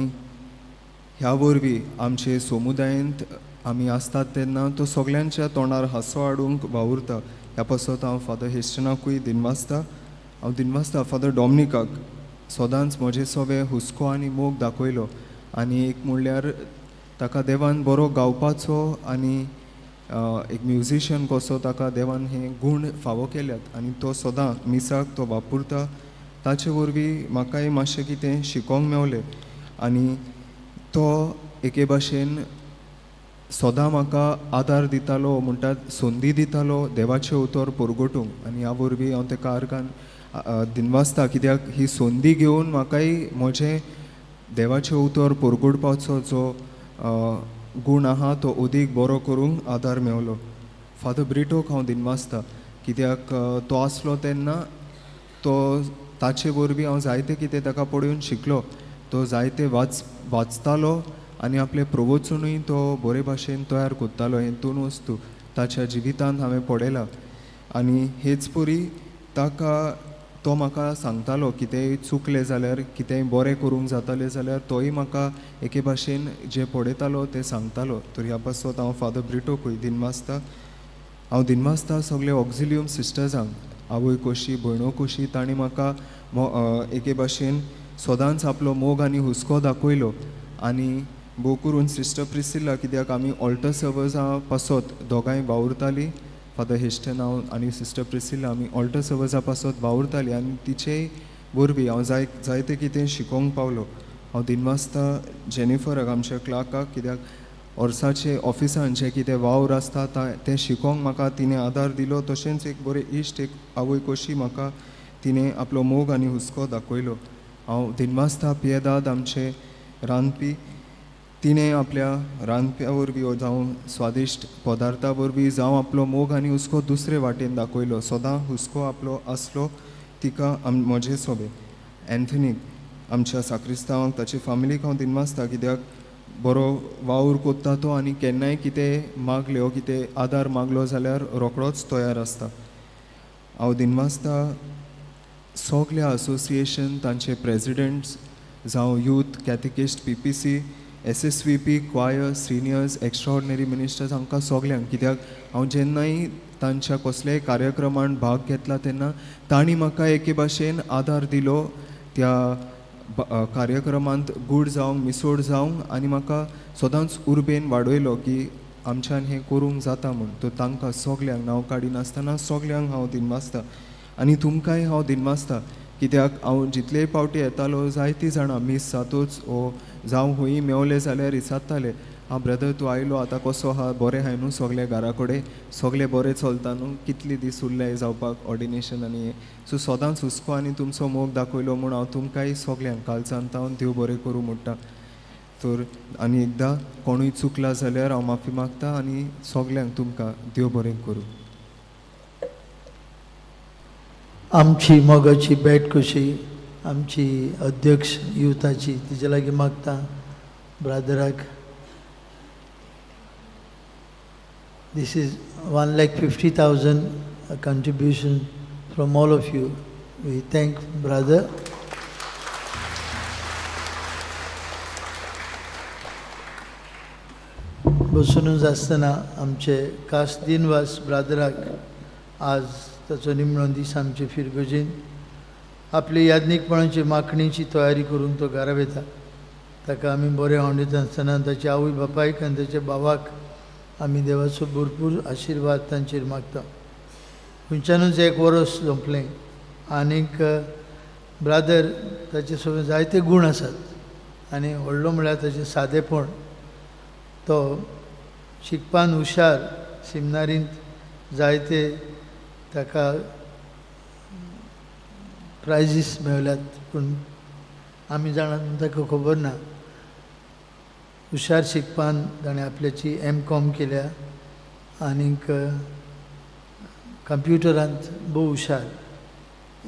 ह्या वरवीं आमचे समुदायेंत आमी आसतात तेन्ना तो सगल्यांच्या तोंडार हांसो हाडूंक वावुरता. ह्या पासत हांव फादर हेस्टनाकूय दिनवासता. हांव दिनवासता फादर डॉमनिकाक, सदांच म्हजे सवे हुस्को आनी मोग दाखयलो. आनी एक म्हणल्यार ताका देवान बरो गावपाचो आनी एक म्युजिशियन कसो ताका देवान हे गूण फावो केल्यात आनी तो सदां मिसाक तो वापरता. ताचे वरवीं म्हाकाय मातशें कितें शिकोंक मेवलें आनी तो एके भाशेन सदां म्हाका आदार दितालो, म्हणटात संदी दितालो देवाचें उतर परगटूंक. आनी ह्या वरवीं हांव तेका आर्गान दिनवासता, कित्याक ही संदी घेवन म्हाकाय म्हजें देवाचें उतर परगटपाचो जो गूण आहा तो अदीक बरो करूंक आदार मेवलो. फादर ब्रिटोक हांव दिनवासता, कित्याक तो आसलो तेन्ना तो ताचे वरवीं हांव जायतें कितें ताका पळोवन शिकलो. तो जायते वाचतालो आनी आपलें प्रवचनूय तो बरे भाशेन तयार करतालो. हें दोन वस्तू ताच्या जिवितांत हांवें पळयलां. आनी हेच परी ताका तो म्हाका सांगतालो कितेंय चुकलें जाल्यार, कितेंय बरें करूंक जातालें जाल्यार तोय म्हाका एके भाशेन जें पळयतालो तें सांगतालो. तर ह्या पासत हांव फादर ब्रिटोकूय दिनवासता. हांव दिनवासता सगळे ऑक्झिलियम सिस्टर्सांक, आवय कशी भयणो कशी तांणी म्हाका एके भाशेन सदांच आपलो मोग आनी हुस्को दाखयलो. आनी भोव करून सिस्टर प्रिसिल्ला, कित्याक आमी ऑल्टर सर्वसा पासत दोगांय वावुरतालीं. फादर हेस्टन हांव आनी सिस्टर प्रिसिल्ला आमी ऑल्टर सर्वसा पासत वावुरतालीं आनी तिचे वरवीं हांव जायतें कितें शिकोवंक पावलो. हांव दिनवासता जेनिफराक, आमच्या क्लार्काक, कित्याक वर्साचे ऑफिसान जें कितें वावर आसता तें शिकोवंक म्हाका तिणें आदार दिलो. तशेंच एक बरें इश्ट, एक आवय कशी म्हाका तिणें आपलो मोग आनी हुस्को दाखयलो. हांव दिनवासता पियेदाद आमचे रांदपी, तिणें आपल्या रांदप्या वरवीं जावं स्वादिश्ट पदार्था वरवीं जावं आपलो मोग आनी हुस्को दुसरे वाटेन दाखयलो. सदां हुस्को आपलो आसलो तिका म्हजे सोबे. एन्थनीक आमच्या साक्रिस्तांवाक, ताचे फामिलीक हांव दिनवासता, कित्याक बरो वावर कोत्ता तो आनी केन्नाय कितें मागलें वो कितें आदार मागलो जाल्यार रोखडोच तयार आसता. हांव दिनवासता सगल्या असोसिएशन तांचे प्रेजिडेंट्स जावं youth, catechist, PPC, SSVP, choir, seniors, extraordinary ministers हांकां सगल्यांक, कित्याक हांव जेन्नाय तांच्या कसल्याय कार्यक्रमान भाग घेतला तेन्ना तांणी म्हाका एके भाशेन आदार दिलो त्या कार्यक्रमांत गूढ जावंक, मिसोड जावंक आनी म्हाका सदांच उर्बेन वाडयलो की आमच्यान हें करूंक जाता म्हूण. तर तांकां सगल्यांक नांव काडिनासतना सगल्यांक हांव दिनवासता. आनी तुमकांय हांव दिनवासता, कित्याक हांव जितलेय पावटी येतालो जायतीं जाणां मीस जातूच वो जावं हुंयी मेवले जाल्यार विचारताले आं ब्रदर तूं आयलो आतां कसो आहा, बरें आहाय न्हू, सगळे घरा कडेन सगळें बरें चलता न्हू, कितले दीस उरले जावपाक ऑर्डिनेशन आनी हें. सो सदांच हुस्को आनी तुमचो मोग दाखयलो म्हूण हांव तुमकांय सगळ्यांक कालच्यान हांव देव बरें करूं म्हणटा. तर आनी एकदां कोणूय चुकला जाल्यार हांव माफी मागता आनी सगल्यांक तुमकां देव बरें करूं. आमची मोगाची भेट कशी आमची अध्यक्ष युथाची तिजे लागीं मागता ब्रादराक. This is 1,50,000 contribution from all of you. We thank brother. बसुनूच आसतना आमचे खास दिनवास ब्रादराक. आज ताचो निमणो दीस आमचे फिरगर्जेन. आपली याज्ञीकपणाची माखणीची तयारी करूंक तो घरा वता. ताका आमी बरें आवडीत आसतना ताच्या आवय बापायक आनी ताच्या भावाक आमी देवाचो भरपूर आशिर्वाद तांचेर मागता. खंयच्यानूच एक वरस सोंपलें आनीक ब्रादर ताचे सगळे जायते गूण आसात आनी व्हडलो म्हळ्यार ताचें सादेपण. तो शिकपान हुशार, सिमनारींत जायते ताका प्रायजीस मेवल्यात, पूण आमी जाणात म्हूण ताका खबर ना. हुशार शिकपान ताणें आपल्याची एम कॉम केल्या आनीक कंप्युटरांत भोव हुशार.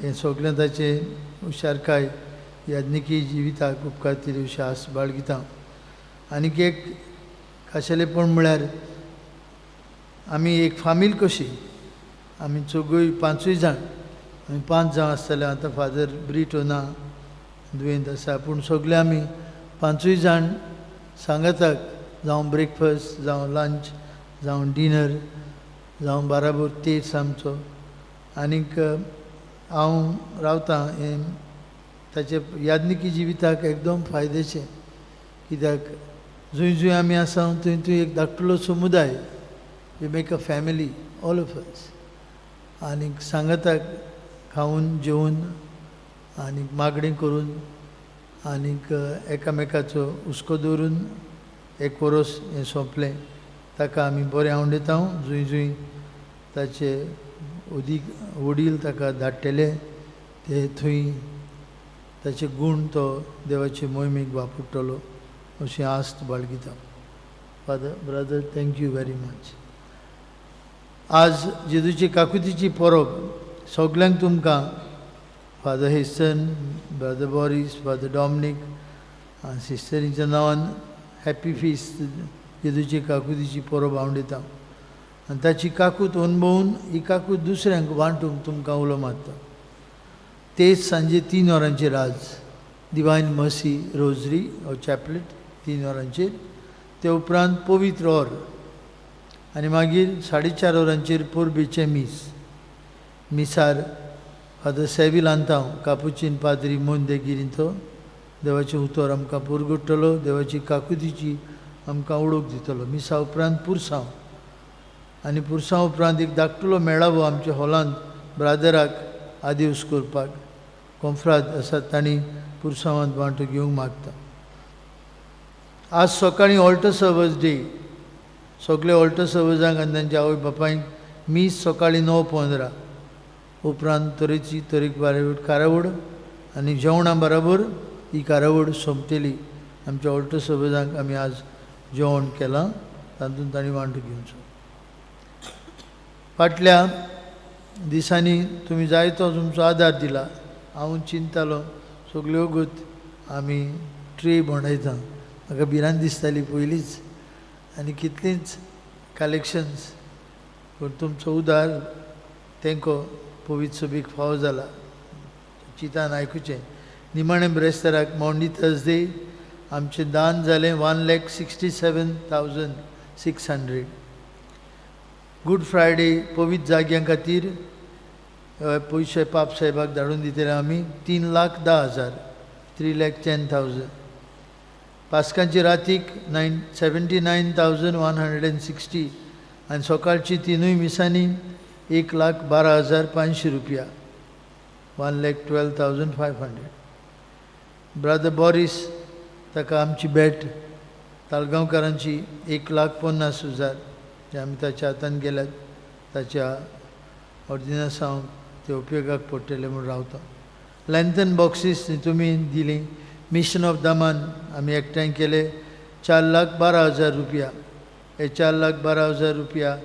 हें सगळें ताचें हुशारकाय याज्ञिकी जिविताक उपकारतली अशी आस बाळगिता. आनीक एक खाशेलेपण म्हळ्यार आमी एक फामील कशी, आमी चौगूय पांचूय जाण, आमी पांच जाण आसतले. आतां फादर ब्रिटो ना, दुयेंत आसा, पूण सगळे आमी पांचूय जाण सांगाताक, जावं ब्रेकफास्ट, जावं लंच, जावं डिनर, जावं बाराबोर तेर्स आमचो. आनीक हांव रावतां हें ताचे याज्ञिकी जिविताक एकदम फायद्याचें, कित्याक जंय जंय आमी आसा थंय थंय एक धाकटुलो समुदाय, we make a family all of us. आनीक सांगाताक खावन जेवन आनीक मागणीं करून आनीक एकामेकाचो हुस्को दवरून एक वरोस हें सोंपलें. ताका आमी बरें आवडटा. जंय जंय ताचे वडील वडील ताका धाडटले ते थंय ताचे गूण तो देवाचे मोहिमेक वापरतलो अशी आस्त बाळगिता. Father, brother, thank you very much. आज जेजूची काकुतीची परब सगल्यांक तुमकां father Hesson, brother Boris, father Dominic, सिस्टरीच्या नांवान हॅप्पी फिस्ट. जेजूची काकुतीची परब हांव दिता आनी ताची काकूत अणभवून ही काकूत दुसऱ्यांक वांटूंक तुमकां उलो मारता. तेच सांजे 3 वरांचेर आज डिवायन मर्सी रोजरी हो चॅपलेट 3 वरांचेर, ते उपरांत पवित्र ऑर आनी मागीर 4:30 वरांचेर परबेचें मीस. मिसार फादर सेवी लांतांव कापुचीन पाद्री मोंदेगिरींचो देवाचें उतर आमकां पुरगुट्टलो, देवाची काकुतीची आमकां ओळख दितलो. मिसा उपरांत पुरसांव आनी पुरसांव उपरांत एक धाकटुलो मेळावो आमच्या हॉलांत ब्रादराक आदिवस करपाक कोंफ्राद आसात तांणी पुरसांवांत वांटो घेवंक मागता. आज सकाळीं ऑल्टर सर्वस डे. सगळे ऑल्टर सर्वसांक आनी तांच्या आवय बापायक मीस सकाळीं 9:15, उपरांत तरेची तरेकवार कारावड आनी जेवणा बराबर ही कारावड सोंपतली. आमच्या ऑल्टर सर्वसांक आमी आज जेवण केलां, तातूंत तांणी वांटो घेवचो. फाटल्या दिसांनी तुमी जायतो तुमचो आदार दिला. हांव चिंतालो सगल्यो वगत आमी ट्रे भोंवडायता, म्हाका भिरांत दिसताली पयलींच आनी कितलींच कलेक्शन्स, पूण तुमचो उदार तेंको पवित्र सभेक फावो जाला. चिंतान आयकुचें. निमाणें ब्रेस्ताराक मॉंडी थर्सडे आमचें दान जालें 1,67,600. गूड फ्रायडे पवित्र जाग्यां खातीर पयशे पाप साहेबाक धाडून दितले आमी 3,10,000, 3,10,000. पास्कांचे रातीक 9 79,160 आनी सकाळची तिनूय मिसांनी 1,12,500 रुपया, 1,12,500. ब्रदर बॉरीस ताका आमची भेट. ताळगांवकारांची 1,50,000 जे आमी ताच्या हातान गेल्यात, ताच्या ऑर्दिनासांव ते उपयोगाक पडटले म्हूण रावता. लॅन्थन बॉक्सीस तुमी दिली. मिशन ऑफ दामान आमी एकठांय केले 4,12,000 रुपया. हे 4,12,000 रुपया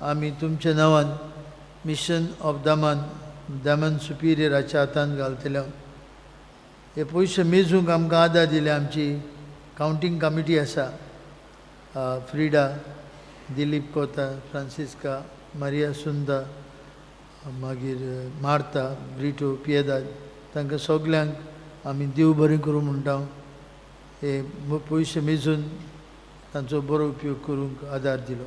आमी तुमच्या नांवान मिशन ऑफ दामान, दामन सुपिरियराच्या हातान घालतले. हे पयशे मेजूंक आमकां आदार दिले आमची कावंटींग कमिटी आसा, फ्रिडा, दिलीप कोता, फ्रांसिस्का, मारिया सुंदा, मागीर मार्ता, ब्रिटो, पियेदाद. तांकां सगल्यांक आमी देव बरें करूं म्हणटा. हे पयशे मेजून तांचो बरो उपयोग करूंक आदार दिलो.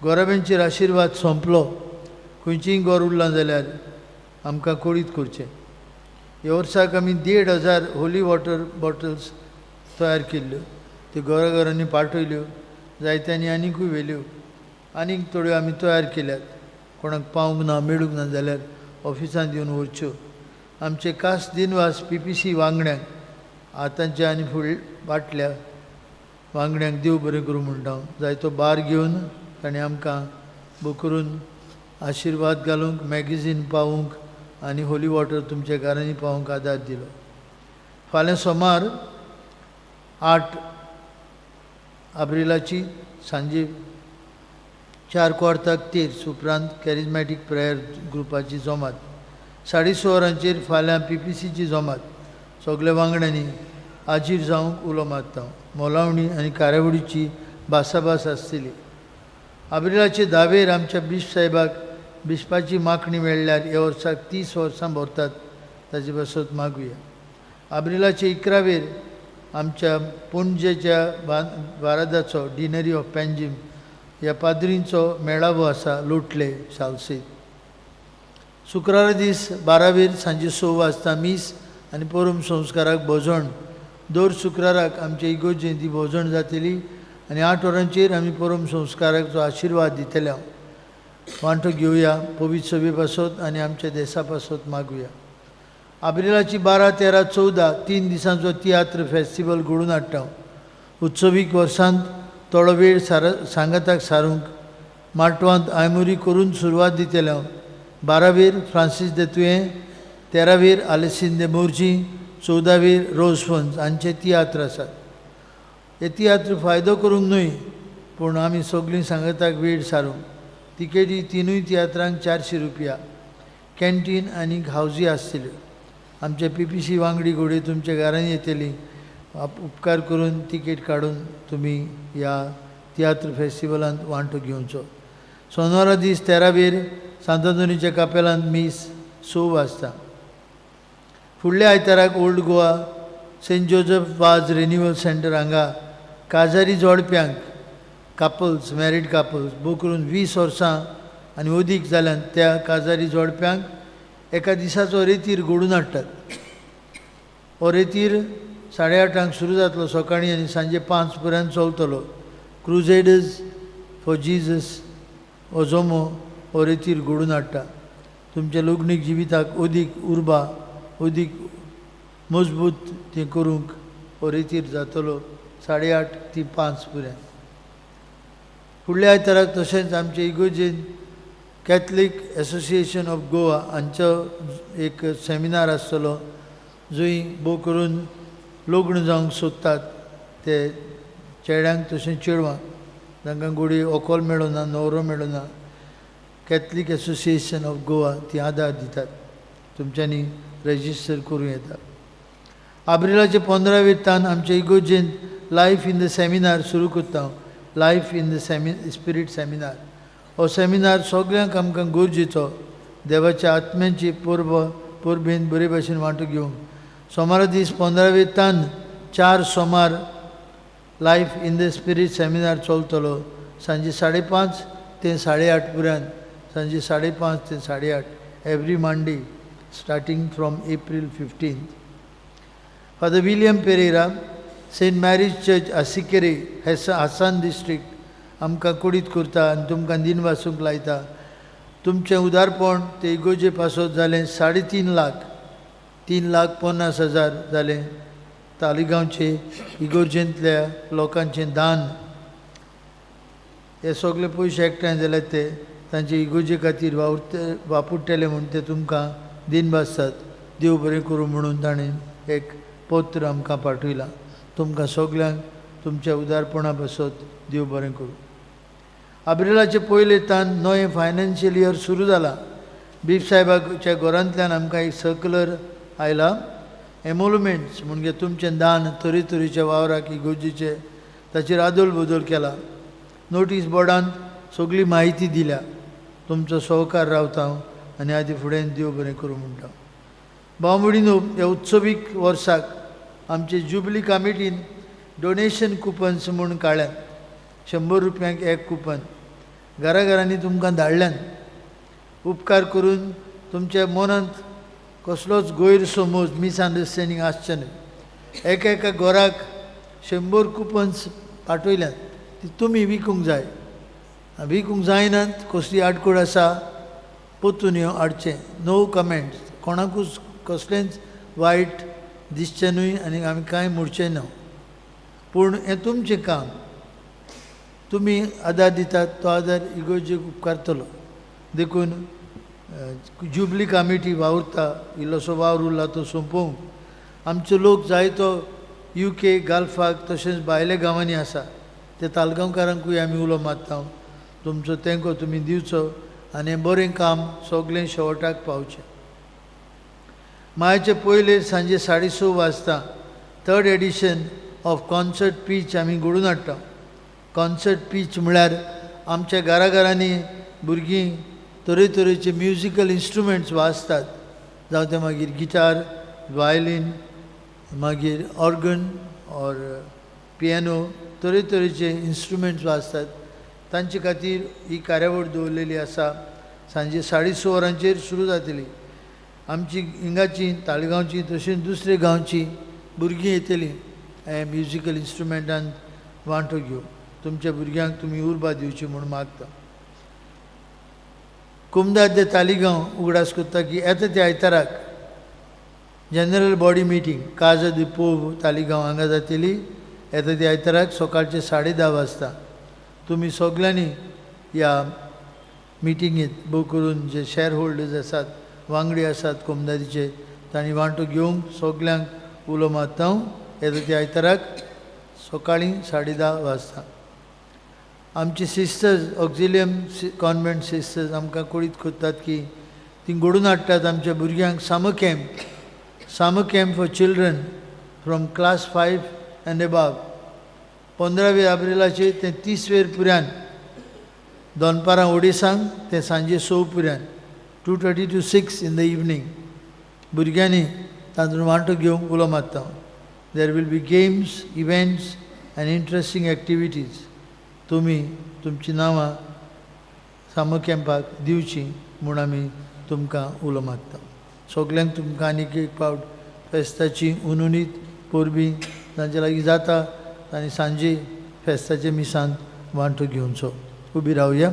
गोराब्यांचेर आशिर्वाद सोंपलो. खंयचीय गोर उरलां जाल्यार आमकां कळीत करचें. ह्या वर्साक आमी 1500 होली वॉटर बॉटल्स तयार केल्ल्यो, त्यो घरा घरांनी पाठयल्यो. जायत्यांनी आनिकूय व्हेल्यो. आनीक थोड्यो आमी तयार केल्यात. कोणाक पावूंक ना, मेळूंक ना जाल्यार ऑफिसांत येवन व्हरच्यो. आमचे खास दिनवास पीपीसी वांगड्यांक, आतांच्या आनी फुड फाटल्या वांगड्यांक देव बरें करूं म्हणटा. जायतो बार घेवन ताणें आमकां करून आशिर्वाद घालूंक, मॅगझीन पावूंक आनी होली वॉटर तुमच्या घरांनी पावूंक आदार दिलो. फाल्यां सोमार 8 एप्रिलाची सांजे 4:15 तेर्स उपरांत कॅरिजमॅटीक प्रेयर ग्रुपाची जमात. 6:30 वरांचेर फाल्यां पीपीसीची जमात. सगल्या वांगड्यांनी हाजीर जावंक उलो मारता. मोलावणी आनी कार्यावळीची भासाभास आसतली. आब्रिलाचे 10वेर आमच्या बिश्प साहेबाक बिस्पाची मागणी मेळ्ळ्यार ह्या वर्साक 30 वर्सां भरतात, ताचे पासत मागुया. आब्रिलाचे 11वेर आमच्या पणजेच्या बारादाचो डिनरी ऑफ पँजीम ह्या पाद्रींचो मेळावो आसा लोटले सालसेत. शुक्रारा दीस 12वेर सांजे 6 वाजता मीस आनी परम संस्काराक भोजण. दर शुक्राराक आमचे इगोर्जेंत ही भोजण जातली आनी 8 वरांचेर आमी परम संस्काराचो आशिर्वाद दितले. वांटो घेवया, पवित्र सभे पासत आनी आमच्या देसा पासत मागुया. आब्रिलाची 12, 13, 14 3 दिसांचो तियात्र फेस्टिवल घडोवन हाडटा. उत्सवीक वर्सांत थोडो वेळ सांगाताक सारूंक माटवांत आयमुरी करून सुरवात दितले हांव. 12वेर फ्रांसीस दे तुयें, 13वेर आलेसीन दे मोर्जी, 14वेर रोज फन्स हांचे तियात्र आसात. हे तियात्र फायदो करूंक न्हय, पूण आमी सगळीं सांगाताक वेळ सारूंक. तिकेटी तिनूय तियात्रांक 400 रुपया. कॅन्टीन आनी हावजी आसतल्यो. आमचे पीपीसी वांगडी घोडये तुमच्या घरांनी येतली. उपकार करून तिकेट काडून तुमी ह्या तियात्र फेस्टिवलांत वांटो घेवचो. सोनवारा दीस 13वेर सांतांतोनीच्या कापेलांत मीस 6 वाजता. फुडल्या आयताराक old Goa Saint Joseph Vaz renewal centre हांगा काजारी जोडप्यांक, कपल्स, मॅरीड कपल्स, बो करून 20 वर्सां आनी अदीक जाल्यान त्या काजारी जोडप्यांक एका दिसाचो रेतीर घडून हाडटात. हो रेतीर 8:30 सुरू जातलो सकाळीं आनी सांजे 5 पर्यंत चलतलो. क्रुजेडर्स फॉर जिजस हो जमो हो रेतीर घडून हाडटा. तुमच्या लग्नीक जिविताक अदीक उर्बा, अदीक मजबूत तें करूंक हो रेतीर जातलो 8:30 ती 5 पर्यंत. फुडल्या आयताराक तशेंच आमचे इगोर्जेन कॅथलीक एसोसिएशन ऑफ गोवा हांचो एक सेमिनार आसतलो, जंय भोव करून लग्न जावंक सोदतात ते चेड्यांक तशें चेडवांक, तांकां घोडये व्हंकल मेळना, न्हवरो मेळना, कॅथलीक एसोसिएशन ऑफ गोवा ती आदार दितात. तुमच्यांनी रजिस्टर करूं येता. आब्रिलाचे 15वेर तान आमचे इगोर्जेंत लायफ इन the seminar सुरू करता हांव. Life in the spirit seminar. हो सेमिनार सगल्यांक आमकां गरजेचो, देवाच्या आत्म्यांची परबेन बरे भाशेन वांटो घेवंक. सोमारा दीस 15वेर तान 4 सोमार life in the spirit seminar चलतलो सांजे 5:30 ते 8:30 पर्यंत. सांजे 5:30 ते 8:30 every Monday starting from April 15. Father William Pereira, Saint Mary's church, Arsikere, Hassan district, आमकां कुडीत करता आनी तुमकां दिनवासूंक लायता. तुमचें उदारपण ते इगोर्जे पासत जालें 3.5 लाख, 3,50,000 जालें. तालिगांवचे इगोर्जेंतल्या लोकांचें दान हे सगळे पयशे एकठांय जाल्यार ते तांचे इगोर्जे खातीर वावुरते वापरतले म्हूण ते तुमकां दिन भासतात. देव बरें करूं म्हणून ताणें एक पत्र आमकां पाठयलां. तुमकां सगल्यांक तुमच्या उदारपणा पासत देव बरें करूं. आब्रिलाचे पयले तान नवें फायनान्शियल इयर सुरू जालां. बीफ साहेबाच्या घरांतल्यान आमकां एक सर्कुलर आयला. एमोलुमेंट्स म्हणजे तुमचें दान तरेतरेच्या वावराक इगोर्जेचे ताचेर आदोल बदल केला. नोटीस बोर्डांत सगळी म्हायती दिल्या. तुमचो सहकार रावता हांव आनी आदी फुडें देव बरें करूं म्हणटा. भाव भयणीनो, ह्या उत्सवीक वर्साक आमचे जुबली कमिटीन डोनेशन कुपन्स म्हूण काडल्यात. 100 रुपयांक एक कुपन घरा घरांनी तुमकां धाडल्यान. उपकार करून तुमच्या मनांत कसलोच गैरसमज मिसअंडरस्टँडींग आसचें न्हय. एका एका घराक 100 कुपन्स पाठयल्यात ती तुमी विकूंक जाय. विकूंक जायनात कसली आडखळ आसा पोतून येवन हाडचें. नो कमेंट्स, कोणाकूच कसलेंच वायट दिसचें न्हय आनी आमी कांय म्हणचें ना. पूण हें तुमचें काम, तुमी आदार दितात तो आदार इगोर्जेक उपकारतलो. देखून जुबली कमिटी वावुरता, इल्लोसो वावर उरला तो सोंपोवंक. आमचो लोक जायतो UK गाल्फाक तशेंच भायल्या गांवांनी आसा. ते तालगांवकारांकूय आमी उलो मारता, तुमचो तेंको तुमी दिवचो आनी बरें काम सगळें शेवटाक पावचें. मायाचे पयले सांजे 6:30 वाजता third edition of concert pitch आमी घडोवन हाडटा. कॉन्सर्ट पीच म्हळ्यार आमच्या घराघरांनी भुरगीं तरेतरेचे म्युजिकल इन्स्ट्रुमेंट्स वाजतात, जावं ते मागीर गिटार, वायलीन, मागीर ऑर्गन ऑर पियानो, तरेतरेचे इन्स्ट्रुमेंट्स वाजतात. तांचे खातीर ही कार्यावळ दवरलेली आसा. सांजे 6:30 वरांचेर सुरू जातली. आमची हिंगाची ताळगांवची तशेंच दुसरे गांवची भुरगीं येतलीं हे म्युजिकल इन्स्ट्रुमेंटान वांटो घेवंक. तुमच्या भुरग्यांक तुमी उर्बा दिवची म्हूण मागता. कुमदाद दे तालिगांव उगडास करता की येता त्या आयताराक जनरल बॉडी मिटींग काजा दी पोव तालिगांव हांगा जातली. येता त्या आयताराक सकाळचे 10:30 वाजता. तुमी सगल्यांनी ह्या मिटिंगेंत भोव करून जे शॅर होल्डर्स आसात, वांगडी आसात कोमदादीचे, तांणी वांटो घेवंक सगल्यांक उलो मारता हांव. येता त्या आयताराक सकाळीं 10:30 वाजता. आमची सिस्टर्स ऑक्झिलियम कॉन्वेंट सिस्टर्स आमकां कळीत करतात की ती घडोवन हाडटात आमच्या भुरग्यांक summer camp, summer camp for children from class 5 and above. 15 एप्रिलाचेर ते 30 वेर पुऱ्यान दनपारां ओडिसांक ते सांजे 6 पुऱ्यान 2:30 to 6 in the evening भुरग्यांनी तातूंत वांटो घेवंक उलो मारता. There will be games, events and interesting activities. तुमी तुमचीं नांवां समर कॅम्पाक दिवचीं म्हूण आमी तुमकां उलो मारता. सगल्यांक तुमकां आनीक एक फावट फेस्ताची उनुनीत परबीं तांचे लागीं जाता आनी सांजे फेस्ताच्या मिसांत वांटो घेवचो. उबी रावया.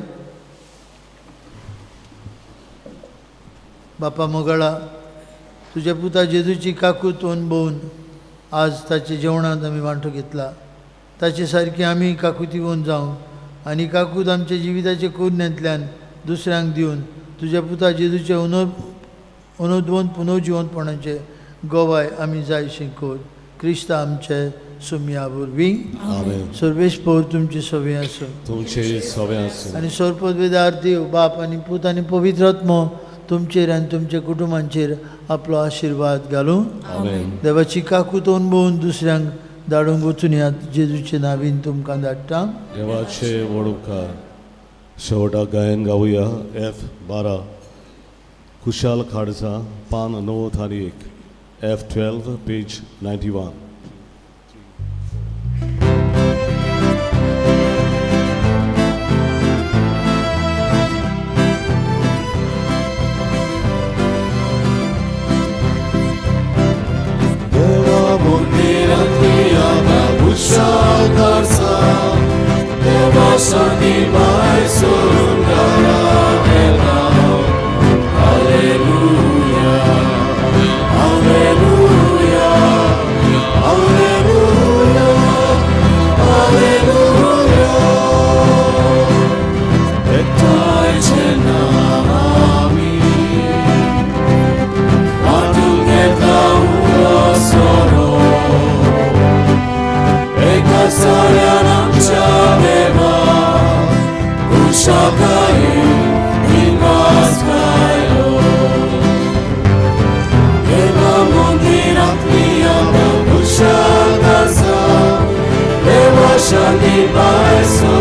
बापा मोगाळा, तुज्या पुता जेजूची काकूत अणभवून आज ताच्या जेवणांत आमी वांटो घेतला. ताचे सारकी आमी काकुतीवन जावं आनी काकूत आमच्या जिविताचे कोरण्यांतल्यान दुसऱ्यांक दिवन तुज्या पुता जेजूचे अनोद्वंत पुनर्जिवंतपणाचे गोवाय आमी जायशी कर. क्रिस्त आमचे सुमया वरवीं. आमेन. सर्वेश पौर तुमचे सवे आसूं. तुमचे सवे आसूं. आनी सर्पवेदार देव बाप आनी पूत आनी पवित्र आत्मो तुमचेर आनी तुमच्या कुटुंबांचेर आपलो आशिर्वाद घालूं. आमेन. देवाची काकूत अणभवून दुसऱ्यांक धाडूंक वचून ह्या जेजूचे नावीन तुमकां धाडटा. देवाचे व्हड उपकार. शेवटाक गायन गावया F12 खुशाल खाडसा पान 91 F12 page 91. देवा मंदिरांतली आतां खुशाल करसा, देवा संगी भायर सरून घरा येता. Hallelujah, hallelujah, hallelujah. कुशाकाये दिनवास गायलो. देवा मंदिरांतली आमकां कुशाक आसा, देवा शांती पायसो.